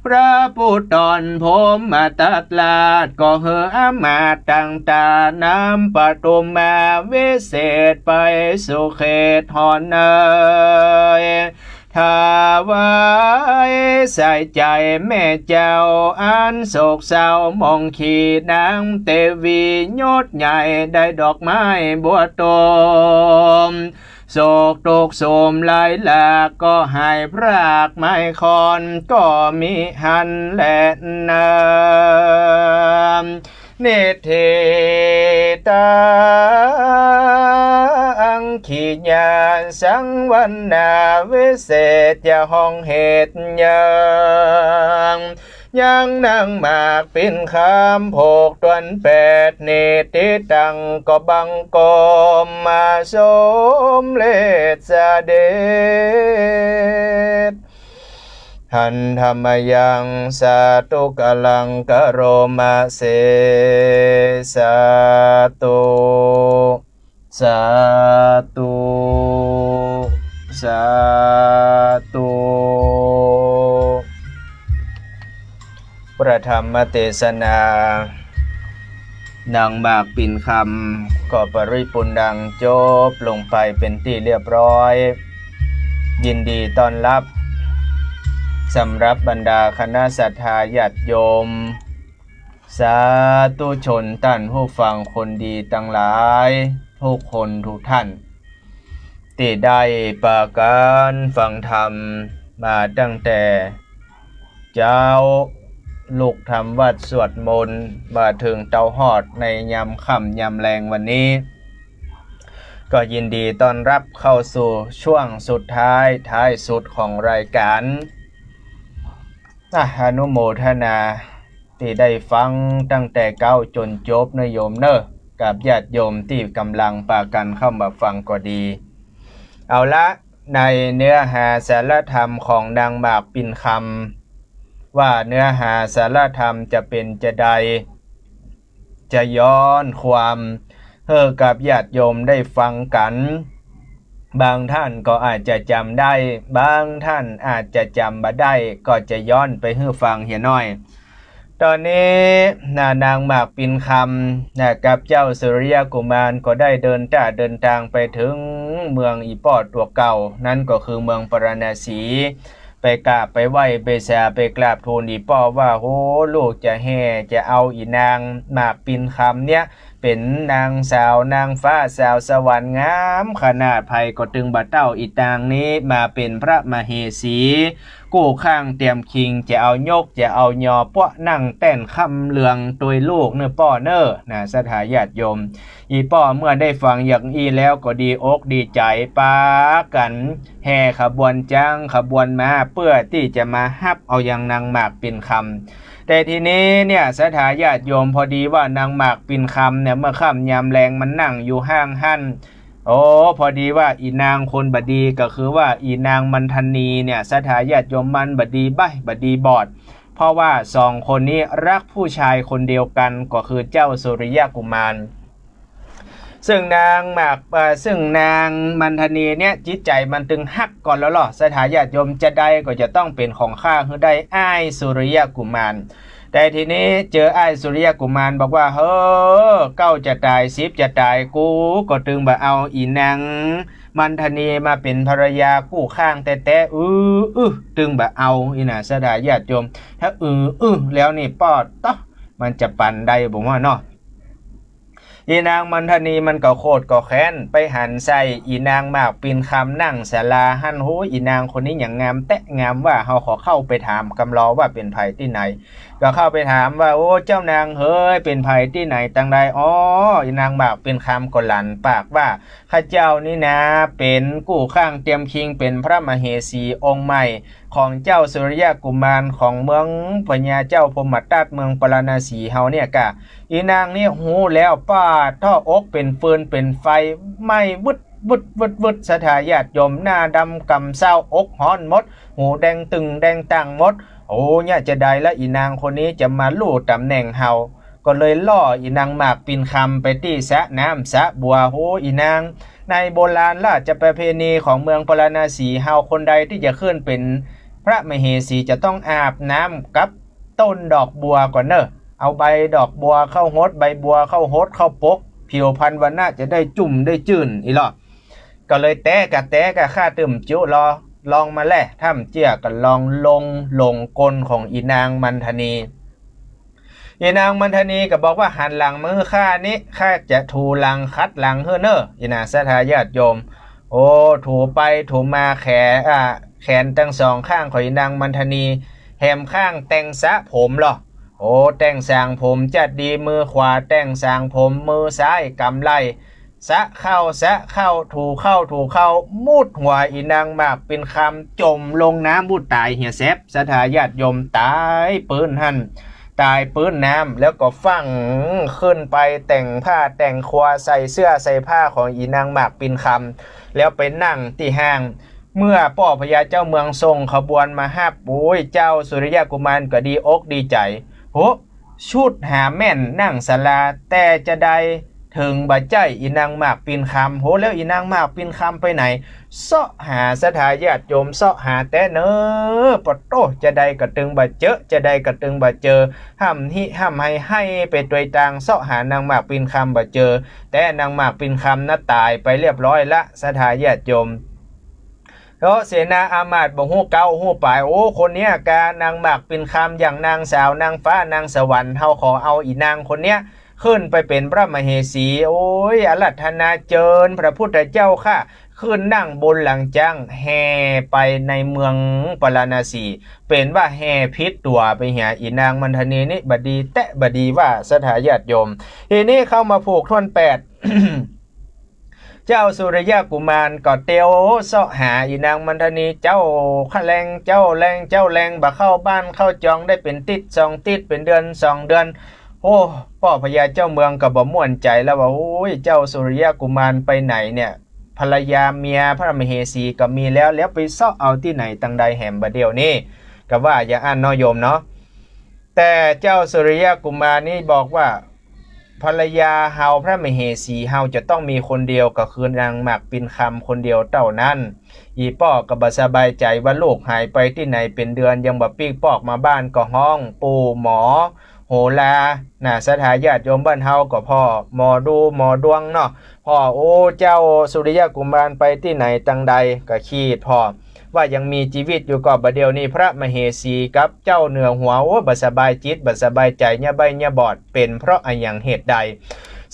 พระผู้ตนพรหมทัตราช ก็หื้ออำนาจต่างๆ นำปทุมมาวิเศษไปสู่เขตหนเอย ถวายใส่ใจ๋แม่เจ้าอันโศกเศร้าหมองขี้ นางเตวียศใหญ่ได้ดอกไม้บัวตูม โศกทุกข์โศมหลายหลาก ก็หายพรากไม้คอนก็มิหันแลนา นิทธิตัง ขีญาสังวรรณา วิเศษจะห้องเหตุยัง ยังนางหมากปิ่นคำ ผูกตวนแปด นิทธิตัง ก็บังคมมาสมเร็จเสด็จ หันธมยัง สาธุกาลัง กะโรมะเส สาธุ สาธุ สาธุ พระธรรมเตสนา นางหมากปิ่นคำ ก็ปริปุณณัง จบลงไปเป๋นตี้เรียบร้อย ยินดีต้อนฮับ สำหรับบรรดาคณะศรัทธาญาติโยม สาธุชนต้านผู้ฟังคนดีตังหลาย ทุกคนทุกท่าน ตี้ได้ปากั๋นฟังธรรมมาตั้งแต่เจ๊า ลุกทำวัตรสวดมนต์ มาเถิงเต๊าฮอดในยามค่ำยามแลงวันนี้ ก็ยินดีต้อนฮับเข้าสู่ช่วงสุดท้าย ท้ายสุดของรายการ อ่ะ อนุโมทนาตี้ได้ฟังตั้งแต่เก๊าจ๋นจบเน่อโยมเน่อ กับญาติโยมตี้ก่ำลังปากั๋นเข้ามาฟังก็ดี เอาละ ในเนื้อหาสารธรรมของนางหมากปิ่นคำ ว่าเนื้อหาสารธรรมจะเป๋นจาใด จะย้อนความหื้อกับญาติโยมได้ฟังกั๋น บางท่านก็อาจจะจ๋ำได้ บางท่านอาจจะจ๋ำบ่ได้ ก็จะย้อนไปหื้อฟังเหียหน้อย ต๋อนนี้นะ นางหมากปิ่นคำนะ กับเจ้าสุริยกุมารก็ได้เดินต้าเดินตางไปเถิงเมืองอี่ป้อตั๋วเก่า นั้นก็คือเมืองปาราณสี ไปกราบไปไหว้ไปสาไปกราบทูลอี่ป้อว่า โห ลูกจะแห่จะเอาอี่นางหมากปิ่นคำเนี่ย เป๋นนางสาวนางฟ้าสาวสวรรค์งามขนาด ใผก็ตึงบ่เต้าอี่นางนี้มาเป๋นพระมเหสี กู้ข้างเตียมคิง จะเอายกจะเอายอ ปะนั่งแต้นค่ำเรืองตวยลูกเน่อป้อเน่อนะ ศรัทธาญาติโยม อี่ป้อเมื่อได้ฟังอย่างอี้แล้วก็ดีอกดีใจ๋ ปากั๋นแห่ขบวนจ๊างขบวนม้า เปื้อตี้จะมาฮับเอายังนางหมากปิ่นคำ แต่ทีนี้เนี่ย ศรัทธาญาติโยม พอดีว่านางหมากปิ่นคำเนี่ย เมื่อค่ำยามแลงมันนั่งอยู่ห้างหั้น โอ้ พอดีว่าอี่นางคนบ่ดี ก็คือว่าอี่นางมันทนีเนี่ย ศรัทธาญาติโยม มันบ่ดีใบ้บ่ดีบอด เพราะว่าสองคนนี้ฮักผู้ชายคนเดียวกั๋น ก็คือเจ้าสุริยกุมาร ซึ่งนางหมาก เอ่อ ซึ่งนางมันทนีเนี่ย จิตใจ๋มันตึงฮักก่อนแล้วล่อ ศรัทธาญาติโยม จาใดก็จะต้องเป๋นของข้าหื้อได้ อ้ายสุริยกุมาร แต่ทีนี้เจออ้ายสุริยกุมารบอกว่า เฮ้อ เก้าจะต๋าย สิบจะต๋าย กูก็ตึงบ่เอาอี่นางมันทนีมาเป๋นภรรยากู้ข้างแต๊ๆ อื้อ อื้อ ตึงบ่เอา อี้นะ ศรัทธาญาติโยม ถ้าอื้อ อื้อ แล้วนี่ป้อต๊อ มันจะปันได้บ่ว่าเนาะ อีนางมันทนีมันก็โขดก็แค้น ไปหันใส่อีนางหมากปิ่นคำนั่งศาลาหั้น โห อีนางคนนี้หยังงามแต๊ งามว่า เฮาขอเข้าไปถามกำลอว่าเป๋นใผตี้ไหน ก็เข้าไปถามว่า โอ้ เจ้านางเหย เป๋นใผตี้ไหนตังใด อ้อ อีนางหมากปิ่นคำก็หลั่นปากว่า ข้าเจ้านี้นา เป๋นกู้ข้างเตียมคิง เป๋นพระมเหสีองค์ใหม่ของเจ้าสุริยะกุมารของเมืองพญาเจ้าพรหมทัตเมืองปาราณสีเฮาเนี่ยกา อีนางนี่ฮู้แล้ว ปาดเถาะ อกเป๋นฟืนเป๋นไฟ ไหม้วึดวึดวึดวึด ศรัทธาญาติโยม หน้าดำกำเซ้า อกฮ้อนหมด หูแดงตึงแดงตังหมด โอ้ เนี่ยจะใดละ อีนางคนนี้จะมาลู่ต๋ำแหน่งเฮา ก็เลยล่ออีนางหมากปิ่นคำไปตี้สระน้ำสระบัว โห อีนาง ในโบราณราชประเพณีของเมืองปาราณสีเฮา คนใดตี้จะขึ้นเป๋นพระมเหสีจะต้องอาบน้ำกับต้นดอกบัวก่อนเน่อ เอาใบดอกบัวเข้าหด ใบบัวเข้าหดเข้าปก ผิวพรรณวรรณะจะได้จุ่มได้จื้นอี้ลอ ก็เลยแต๊กะแต๊กะ ข้าตึมจุลอ ลองมาแล ถ้าบ่เจื้อก็ลองลงหลงกลของอีนางมันทนี อีนางมันทนีก็บอกว่า หันหลังมาหื้อข้านี้ ข้าจะถูหลังขัดหลังหื้อเน่อ อีนาศรัทธาญาติโยม โอ้ ถูไปถูมาแขน อ่า แขนตังสองข้างของอีนางมันทนี แหมข้างแต่งสระผมลอ โอ้ แต่งสางผมจัดดี มือขวาแต่งสางผม มือซ้ายกำไล่ สระเข้าสระเข้า ถูเข้าถูเข้า มุดหัวอีนางหมากปิ่นคำจ๋มลงน้ำ อู้ ต๋ายเหียแซบ ศรัทธาญาติโยม ต๋ายปื๊นหั้น ต๋ายปื๊นน้ำ แล้วก็ฟั่งขึ้นไปแต่งผ้าแต่งครัว ใส่เสื้อใส่ผ้าของอีนางหมากปิ่นคำ แล้วไปนั่งตี้ห้าง เมื่อป้อพญาเจ้าเมืองส่งขบวนมาฮับ โอ้ย เจ้าสุริยะกุมารก็ดีอกดีใจ๋ โห ชุดหาแม่นนั่งศาลา แต่จะใดเถิงบ่ใจ้อีนางหมากปิ่นคำ โห แล้วอีนางหมากปิ่นคำไปไหน เซาะหาศรัทธาญาติโยม เซาะหาแต๊เน่อ ปะโต้ จะใดก็ตึงบ่เจอ จะใดก็ตึงบ่เจอ ฮ่ำฮิฮ่ำไฮ ไฮไปตวยตาง เซาะหานางหมากปิ่นคำบ่เจอ แต่นางหมากปิ่นคำน่ะต๋ายไปเรียบร้อยละ ศรัทธาญาติโยม แล้วเสนาอามาตย์บ่ฮู้เก๊าฮู้ป๋าย โอ้ คนเนี้ยกานางหมากปิ่นคำ อย่างนางสาวนางฟ้านางสวรรค์ เฮาขอเอาอีนางคนเนี้ยขึ้นไปเป๋นพระมเหสี โอ้ย อาราธนาเจิญพระพุทธเจ้าข้า ขึ้นนั่งบนหลังจ๊าง แห่ไปในเมืองปาราณสี เป๋นว่าแห่ผิดตั๋วไปเหีย อีนางมันทนีนี่บ่ดีแต๊บ่ดีว่า ศรัทธาญาติโยม ทีนี้เข้ามาผูกถ้วนแปด เจ้าสุริยะกุมารก็เตียวเซาะหาอีนางมันทนี เจ้าคะแลง เจ้าแลง เจ้าแลง บ่เข้าบ้านเข้าจองได้เป๋นติ๊ดสองติ๊ด เป๋นเดือนสองเดือน โอ้ ป้อพญาเจ้าเมืองก็บ่ม่วนใจ๋แล้วว่า โอ้ย เจ้าสุริยะกุมารไปไหนเนี่ย ภรรยาเมียพระมเหสีก็มีแล้ว แล้วไปเซาะเอาตี้ไหนตังใดแหมบ่าเดี่ยวนี้ ก็ว่าอย่างอั้นเนาะโยมเนาะ แต่เจ้าสุริยะกุมารนี่บอกว่า ภรรยาเฮาพระมเหสีเฮาจะต้องมีคนเดียว ก็คือนางหมากปิ่นคำคนเดียวเต้านั้น อี่ป้อก็บ่สบายใจ๋ว่าลูกหายไปตี้ไหนเป๋นเดือน ยังบ่ปิ๊กปอกมาบ้าน ก็ฮ้องปู่หมอโหรา น่ะ ศรัทธาญาติโยมบ้านเฮาก็พ่อหมอดูหมอดวงเนาะ พ่อ โอ้ เจ้าสุริยะกุมารไปตี้ไหนตังใด ก็ขีดพ่อ ว่ายังมีจีวิตอยู่ ก็บ่าเดี่ยวนี้พระมเหสีกับเจ้าเหนือหัว โอ้ บ่สบายจิตบ่สบายใจ๋ เยียะใบ้เยียะบอด เป๋นเพราะอะหยังเหตุใด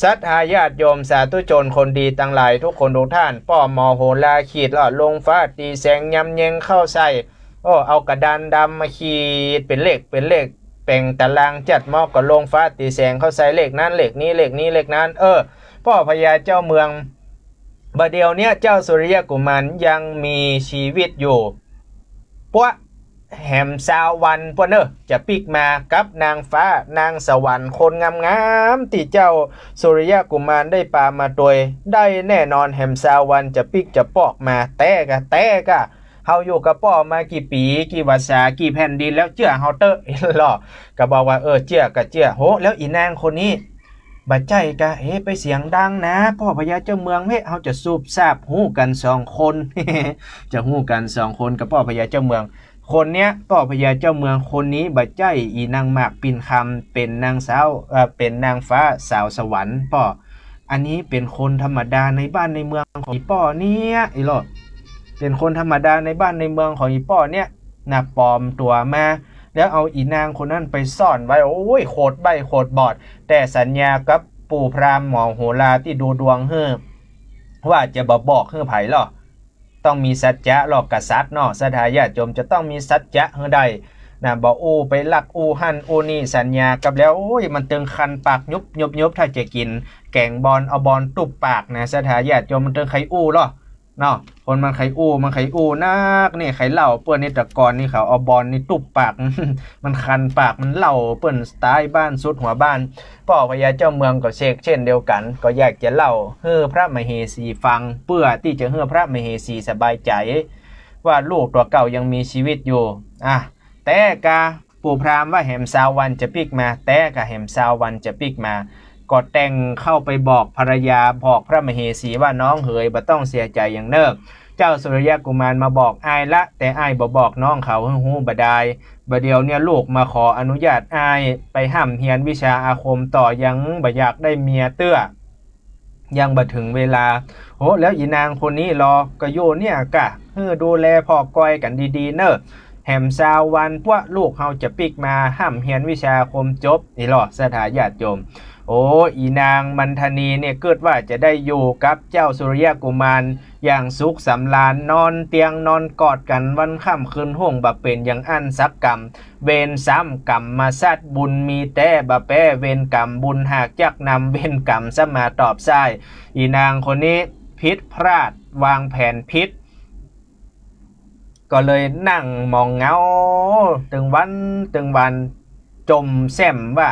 ศรัทธาญาติโยมสาธุชนคนดีตังหลายทุกคนทุกท่าน ป้อหมอโหราขีดลอดลงฟ้าตี๋แสงยำแยงเข้าใส่ โอ้ เอากระดานดำมาขีดเป๋นเลขเป๋นเลข แป๋งตารางจัดหม้อก็ลงฟ้าตี๋แสงเข้าใส่เลขนั้นเลขนี้เลขนี้เลขนั้น เออ ป้อพญาเจ้าเมือง บ่าเดี่ยวเนี้ยเจ้าสุริยะกุมารยังมีจีวิตอยู่ ปั๊วแหมซาววันปั๊วเน่อ จะปิ๊กมากับนางฟ้านางสวรรค์คนงามๆ ตี้เจ้าสุริยะกุมารได้ปามาตวย ได้แน่นอน แหมซาววันจะปิ๊กจะปอกมา แต๊กะแต๊กะ เฮาอยู่กับป้อมากี่ปี๋ กี่วรรษา กี่แผ่นดินแล้ว เจื้อเฮาเต๊อะ ลอ ก็บอกว่า เออ เจื้อก็เจื้อ โห แล้วอีนางคนนี้ บ่ใจ้กะ เอ๊ะ ไปเสียงดังนะ ป้อพญาเจ้าเมือง เฮ้ย เฮาจะสูบซาบฮู้กั๋นสองคน จะฮู้กั๋นสองคนกับป้อพญาเจ้าเมือง คนเนี้ย ป้อพญาเจ้าเมืองคนนี้บ่ใจ้อีนางหมากปิ่นคำ เป๋นนางสาว เอ่อ เป๋นนางฟ้าสาวสวรรค์ป้อ อันนี้เป๋นคนธรรมดาในบ้านในเมืองของอี่ป้อเนี้ย อี้ลอ เป๋นคนธรรมดาในบ้านในเมืองของอี่ป้อเนี้ย น่ะ ปลอมตั๋วมา แล้วเอาอี่นางคนนั้นไปซ่อนไว้ โอ้ย โขดใบ้โขดบอด แต่สัญญากับ ปู่พราหมณ์หมอโหราตี้ดูดวงหื้อ ว่าจะบ่บอกหื้อใผลอ ต้องมีสัจจะลอ กษัตริย์เนาะ ศรัทธาญาติโยม จะต้องมีสัจจะหื้อได้นะ บ่อู้ไปลักอู้หั้นอู้นี่ สัญญากับแล้ว โอ้ย มันตึงคันปากยุบยุบยุบ ถ้าจะกิ๋นแก๋งบอน เอาบอนตุ๊บปากนะ ศรัทธาญาติโยม มันตึงใค่อู้ลอ เนาะ คนมันใค่อู้ มันใค่อู้นัก นี่ใค่เล่าเปิ้นนี่ แต่ก่อนนี่เขาเอาบอนนี่ตุ๊บปาก มันคันปาก มันเล่าเปิ้นสไตล์บ้านสุดหัวบ้าน ป้อพญาเจ้าเมืองก็เชกเช่นเดียวกั๋น ก็อยากจะเล่าหื้อพระมเหสีฟัง เปื้อตี้จะหื้อพระมเหสีสบายใจ๋ ว่าลูกตั๋วเก่ายังมีชีวิตอยู่ อ่ะ แต่กา ปู่พราหมณ์ว่าแหมซาววันจะปิ๊กมา แต่กาแหมซาววันจะปิ๊กมา ก็แต่งเข้าไปบอกภรรยา บอกพระมเหสีว่า น้องเหย บ่ต้องเสียใจ๋หยังเน่อ เจ้าสุริยกุมารมาบอกอ้ายละ แต่อ้ายบ่บอกน้องเขาหื้อฮู้บ่ดาย บ่าเดี่ยวเนี่ยลูกมาขออนุญาตอ้ายไปฮ่ำเฮียนวิชาอาคมต่อ ยังบ่อยากได้เมียเตื้อ ยังบ่เถิงเวลา โห แล้วอีนางคนนี้ลอ ก็อยู่เนี่ยกา หื้อดูแลผ่อกอยกั๋นดีๆ เน่อ แหมซาววันปั้วลูกเฮาจะปิ๊กมาฮ่ำเฮียนวิชาอาคมจบ นี่ลอ ศรัทธาญาติโยม โอ้ อีนางมันทนีเนี่ยกึ๊ดว่าจะได้อยู่กับเจ้าสุริยกุมารอย่างสุขสำราญ นอนเตียงนอนกอดกั๋นวันค่ำคืนฮุ่ง บ่เป๋นอย่างอั้นสักกำ เวรซ้ำกรรมมาสัตว์ บุญมีแต๊บ่แป๊เวรกรรม บุญหากจักนำ เวรกรรมซ้ำมาตอบซ้าย อีนางคนนี้ผิดพลาด วางแผนผิด ก็เลยนั่งหมองเหงา ตึงวันตึงวัน จ่มแซ่มว่า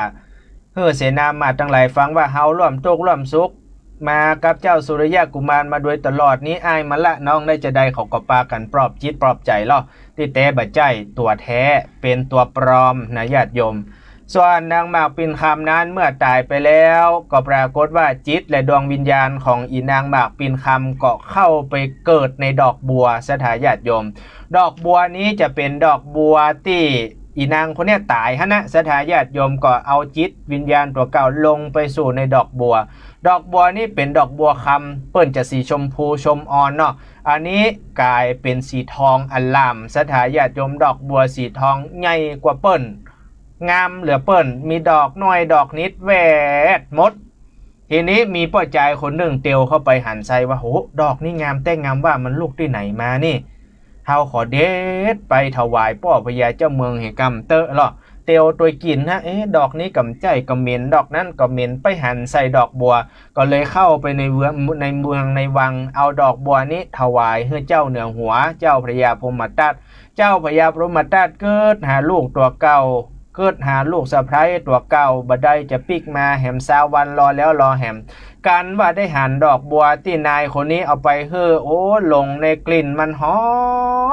หื้อเสนามาตย์ตังหลายฟังว่า เฮาร่วมตุ๊กข์ร่วมสุข มากับเจ้าสุริยกุมารมาโดยตลอดนี้ อ้ายมาละน้องได้จาใด เขาก็ปากั๋นปลอบจิตปลอบใจ๋ลอ ตี้แต๊บ่ใจ้ตั๋วแต๊ เป๋นตั๋วปลอมนะญาติโยม ส่วนนางหมากปิ่นคำนั้นเมื่อต๋ายไปแล้ว ก็ปรากฏว่าจิตและดวงวิญญาณของอีนางหมากปิ่นคำก็เข้าไปเกิดในดอกบัว ศรัทธาญาติโยม ดอกบัวนี้จะเป๋นดอกบัวตี้อีนางคนเนี้ยต๋ายหั้นนะ ศรัทธาญาติโยม ก็เอาจิตวิญญาณตั๋วเก่าลงไปสู่ในดอกบัว ดอกบัวนี้เป๋นดอกบัวคำ เปิ้นจะสีชมพูชมอ่อนเนาะ อันนี้ก๋ายเป๋นสีทองอล่าม ศรัทธาญาติโยม ดอกบัวสีทองใหญ่กว่าเปิ้น งามเหลือเปิ้น มีดอกน้อยดอกนิดแวดหมด ทีนี้มีป้อจายคนนึ่งเตียวเข้าไปหันใส่ว่า โห ดอกนี้งามแต๊งามว่า มันลูกตี้ไหนมานี่ เฮาขอเด็ดไปถวายป้อพญาเจ้าเมืองเหกำเต๊อะลอ เตียวตวยกิ๋นนะ เอ๊ะ ดอกนี้ก็บ่ใจ้ก็เหม็น ดอกนั้นก็เหม็น ไปหันใส่ดอกบัว ก็เลยเข้าไปในเมือง ในเมืองในวัง เอาดอกบัวนี้ถวายหื้อเจ้าเหนือหัว เจ้าพญาพรหมทัต เจ้าพญาพรหมทัตกึ๊ดหาลูกตั๋วเก่า กึ๊ดหาลูกสะใภ้ตั๋วเก่า บ่ได้จะปิ๊กมา แหมซาววันรอแล้วรอแหม กั๋นว่าได้หันดอกบัวตี้นายคนนี้เอาไปหื้อ โอ้ หลงในกลิ่นมันหอ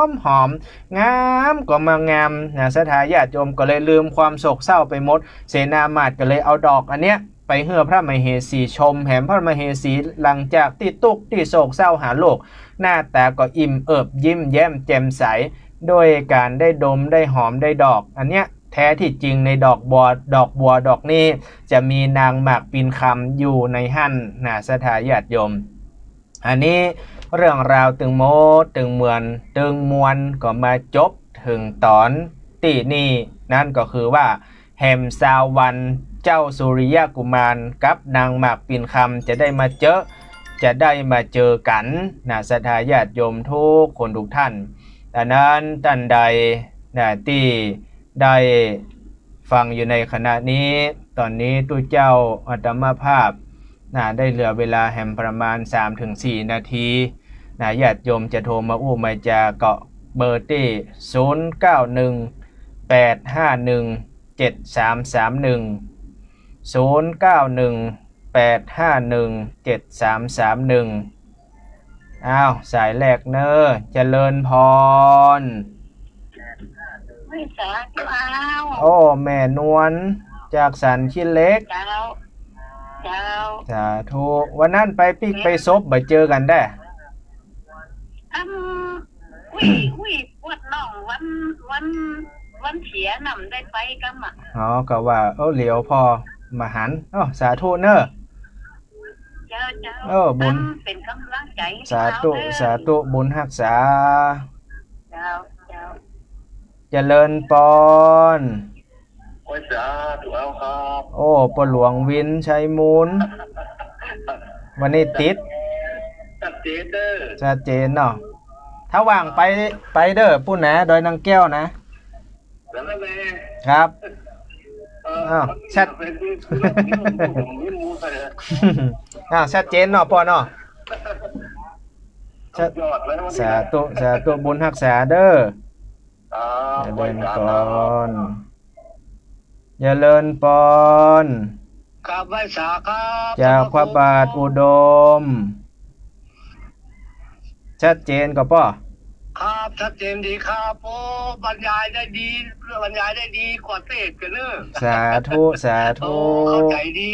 มหอม งามก็บ่งามนะ ศรัทธาญาติโยม ก็เลยลืมความโศกเศร้าไปหมด เสนามาตย์ก็เลยเอาดอกอันเนี้ย ไปหื้อพระมเหสีชม แหมพระมเหสีหลังจากตี้ตุ๊กข์ตี้โศกเศร้าหาลูก หน้าต๋าก็อิ่มเอิบยิ้มแย้มแจ่มใส โดยก๋านได้ดมได้หอมได้ดอก อันเนี้ยแท้ตี้จริงในดอกบัว ดอกบัวดอกนี้จะมีนางหมากปิ่นคำอยู่ในหั้นนะ ศรัทธาญาติโยม อันนี้เรื่องราวตึงหมดตึงมวล ตึงมวลก็มาจบเถิงต๋อนตี้นี่ นั้นก็คือว่า แหมซาววันเจ้าสุริยกุมารกับนางหมากปิ่นคำจะได้มาเจอ จะได้มาเจอกั๋นนะ ศรัทธาญาติโยมทุกคนทุกท่าน อันนั้นต้านใดนะตี้ได้ฟังอยู่ในขณะนี้ ต๋อนนี้ตุ๊เจ้าอาตมาภาพนะ ได้เหลือเวลาแหมประมาณสามถึงสี่นาทีนะ ญาติโยมจะโทรมาอู้มาจาก็เบอร์ตี้ ศูนย์เก้าหนึ่ง แปดห้าหนึ่ง เจ็ดสามสามหนึ่ง ศูนย์เก้าหนึ่ง แปดห้าหนึ่ง เจ็ดสามสามหนึ่ง อ้าว สายแรกเน่อ เจริญพร ไหว้สาธุ อ้าว โอ้ แม่นวล จากสันขี้เหล็ก เจ้า เจ้า สาธุ วันนั้นไปปิ๊กไปซบ บ่เจอกั๋นแต๊ อัน อุ้ย อุ้ย ปวดน้องวัน วัน วันเสียน่ะ บ่ได้ไปกำอะ อ๋อ ก็ว่า เออ เหลียวผ่อบ่หัน อ้อ สาธุเน่อ เจ้า เจ้า เออ บุญ อันเป๋นก๋ำลังใจ๋หื้อ สาธุ เฮาเน่อ สาธุ บุญฮักษา เจ้า เจ้า เจริญปอน โอ สาธุเอาครับ โอ้ ป้อหลวงวิน ชัยมูล วันนี้ติด ชัดเจนเด้อ ชัดเจนเนาะ ถ้าว่างไป ไปเด้อ ปุ้นนะ ดอยนางแก้วนะ แล้วนั่นแหละ ครับ เออ อ้าว ชัด เป็นที่ ที่ผมไม่รู้เลย อ้าว ชัดเจนเนาะ ป้อเนาะ สุดยอดเลยวันนี้ สาธุ สาธุ บุญฮักษาเด้อ ครับ เจริญพร เจริญพร กราบไหว้สาครับ จากพระบาทอุดม ชัดเจนก่อป้อ ครับ ชัดเจนดีครับ โอ้ บรรยายได้ดี บรรยายได้ดีกว่าเทศน์กันเนอะ สาธุ สาธุ โอ้ เข้าใจ๋ดี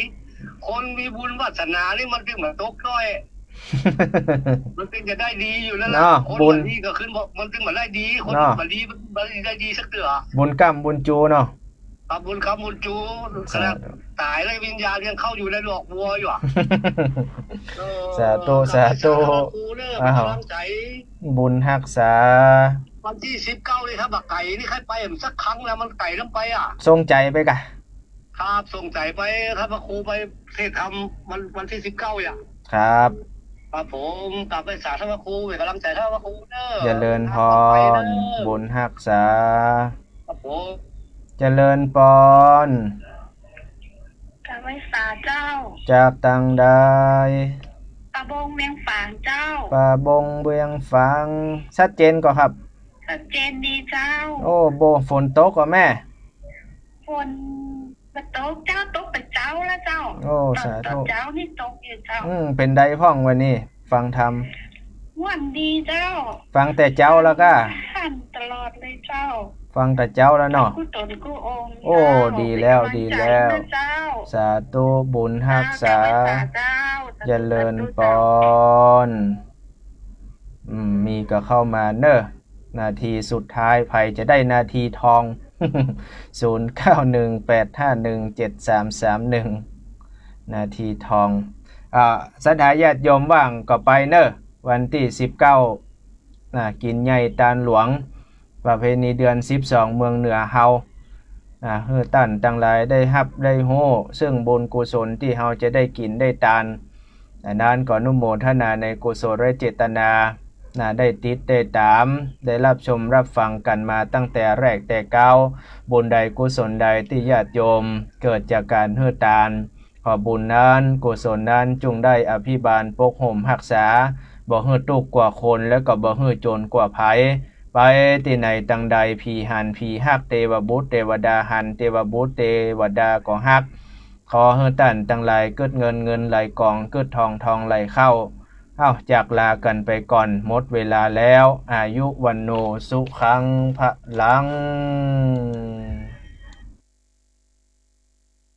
คนมีบุญวาสนานี่มันจึงบ่ตกด้อย มันจึงจะได้ดีอยู่แล้วล่ะ เนาะ คน บุญ บ่ดีก็ขึ้นบ่ มันจึงบ่ได้ดี คน เนาะ บ่ดีมันบ่ได้ดีสักเตื้อ บุญก้ำบุญจูเนาะ ครับ บุญก้ำบุญจู สาธุ ขนาดต๋ายแล้ววิญญาณยังเข้าอยู่ในหลอกวัวอยู่อะ เออ สาธุ สาธุ สาธุเนอะ อ้าว กำลังใจ๋ บุญฮักษา วันตี้สิบเก้านี่ครับ บ่าไก๋นี่ใค่ไปสักครั้งแล้ว มันไก๋นำไปอะ ส่งใจ๋ไปก่ะ ครับ ส่งใจ๋ไป ท่านพระครูไปเทศน์ธรรมวัน วันตี้สิบเก้าอะ ครับ ครับผม กราบไหว้สาท่านพระครู เป๋นก๋ำลังใจ๋ท่านพระครูเนอะ เจริญพร ครับ ไปเนอะ บุญฮักษา ครับผม เจริญพร กราบไหว้สาเจ้า จากตังใด ป่าบงเวียงฝางเจ้า ป่าบงเวียงฝาง ชัดเจนก่อครับ ชัดเจนดีเจ้า โอ้ บ่ ฝนตกก่อแม่ ฝนบ่ตกเจ้า ตกแต่เจ๊าแล้วเจ้า โอ้ ตอน สาธุ ตอนเจ๊านี่ตกอยู่เจ้า อืม เป๋นใดพ่องวันนี้ ฟังธรรม ม่วนดีเจ้า ฟังแต่เจ๊าแล้วก่ะ ฟังตลอดเลยเจ้า ฟังแต่เจ๊าแล้วเนาะ กู้ต๋นกู้องค์ โอ้ เจ้า ดีแล้ว เป๋นก๋ำลังใจ๋ ดีแล้ว เจ้า สาธุ บุญฮักษา เจ้า เจ้า เจริญพร สาธุ สาธุเจ้า อืม มีก่อเข้ามาเนอะ นาทีสุดท้าย ใผจะได้นาทีทอง ศูนย์เก้าหนึ่งแปดห้าหนึ่งเจ็ดสามสามหนึ่ง นาทีทอง อ่า ศรัทธาญาติโยมว่างก่อไปเนอะ วันตี้สิบเก้า นะ กิ๋นใหญ่ตานหลวง ประเพณีเดือนสิบสองเมืองเหนือเฮา นะ หื้อต้านตังหลายได้ฮับได้ฮู้ เซิ่งบุญกุศลตี้เฮาจะได้กิ๋นได้ตาน อันนั้นก็อนุโมทนาในกุศลเจตนา นะ ได้ติดได้ต๋าม ได้ฮับชมฮับฟังกั๋นมาตั้งแต่แรกแต่เก๊า บุญใดกุศลใดตี้ญาติโยมเกิดจากก๋านหื้อตาน ขอบุญนั้นกุศลนั้นจุ่งได้อภิบาลปกโฮมฮักษา บ่หื้อตุ๊กข์กว่าคน แล้วก็บ่หื้อจนกว่าภัย ไปตี้ไหนตังใด ผีหันผีฮัก เตวบุตรเตวดาหัน เตวบุตรเตวดาก็ฮัก ขอหื้อต้านตังหลายกึ๊ดเงิน เงินไหลกอง กึ๊ดทอง ทองไหลเข้า เอ้า จากลากั๋นไปก่อน หมดเวลาแล้ว อายุ วัณโณ สุขัง พลัง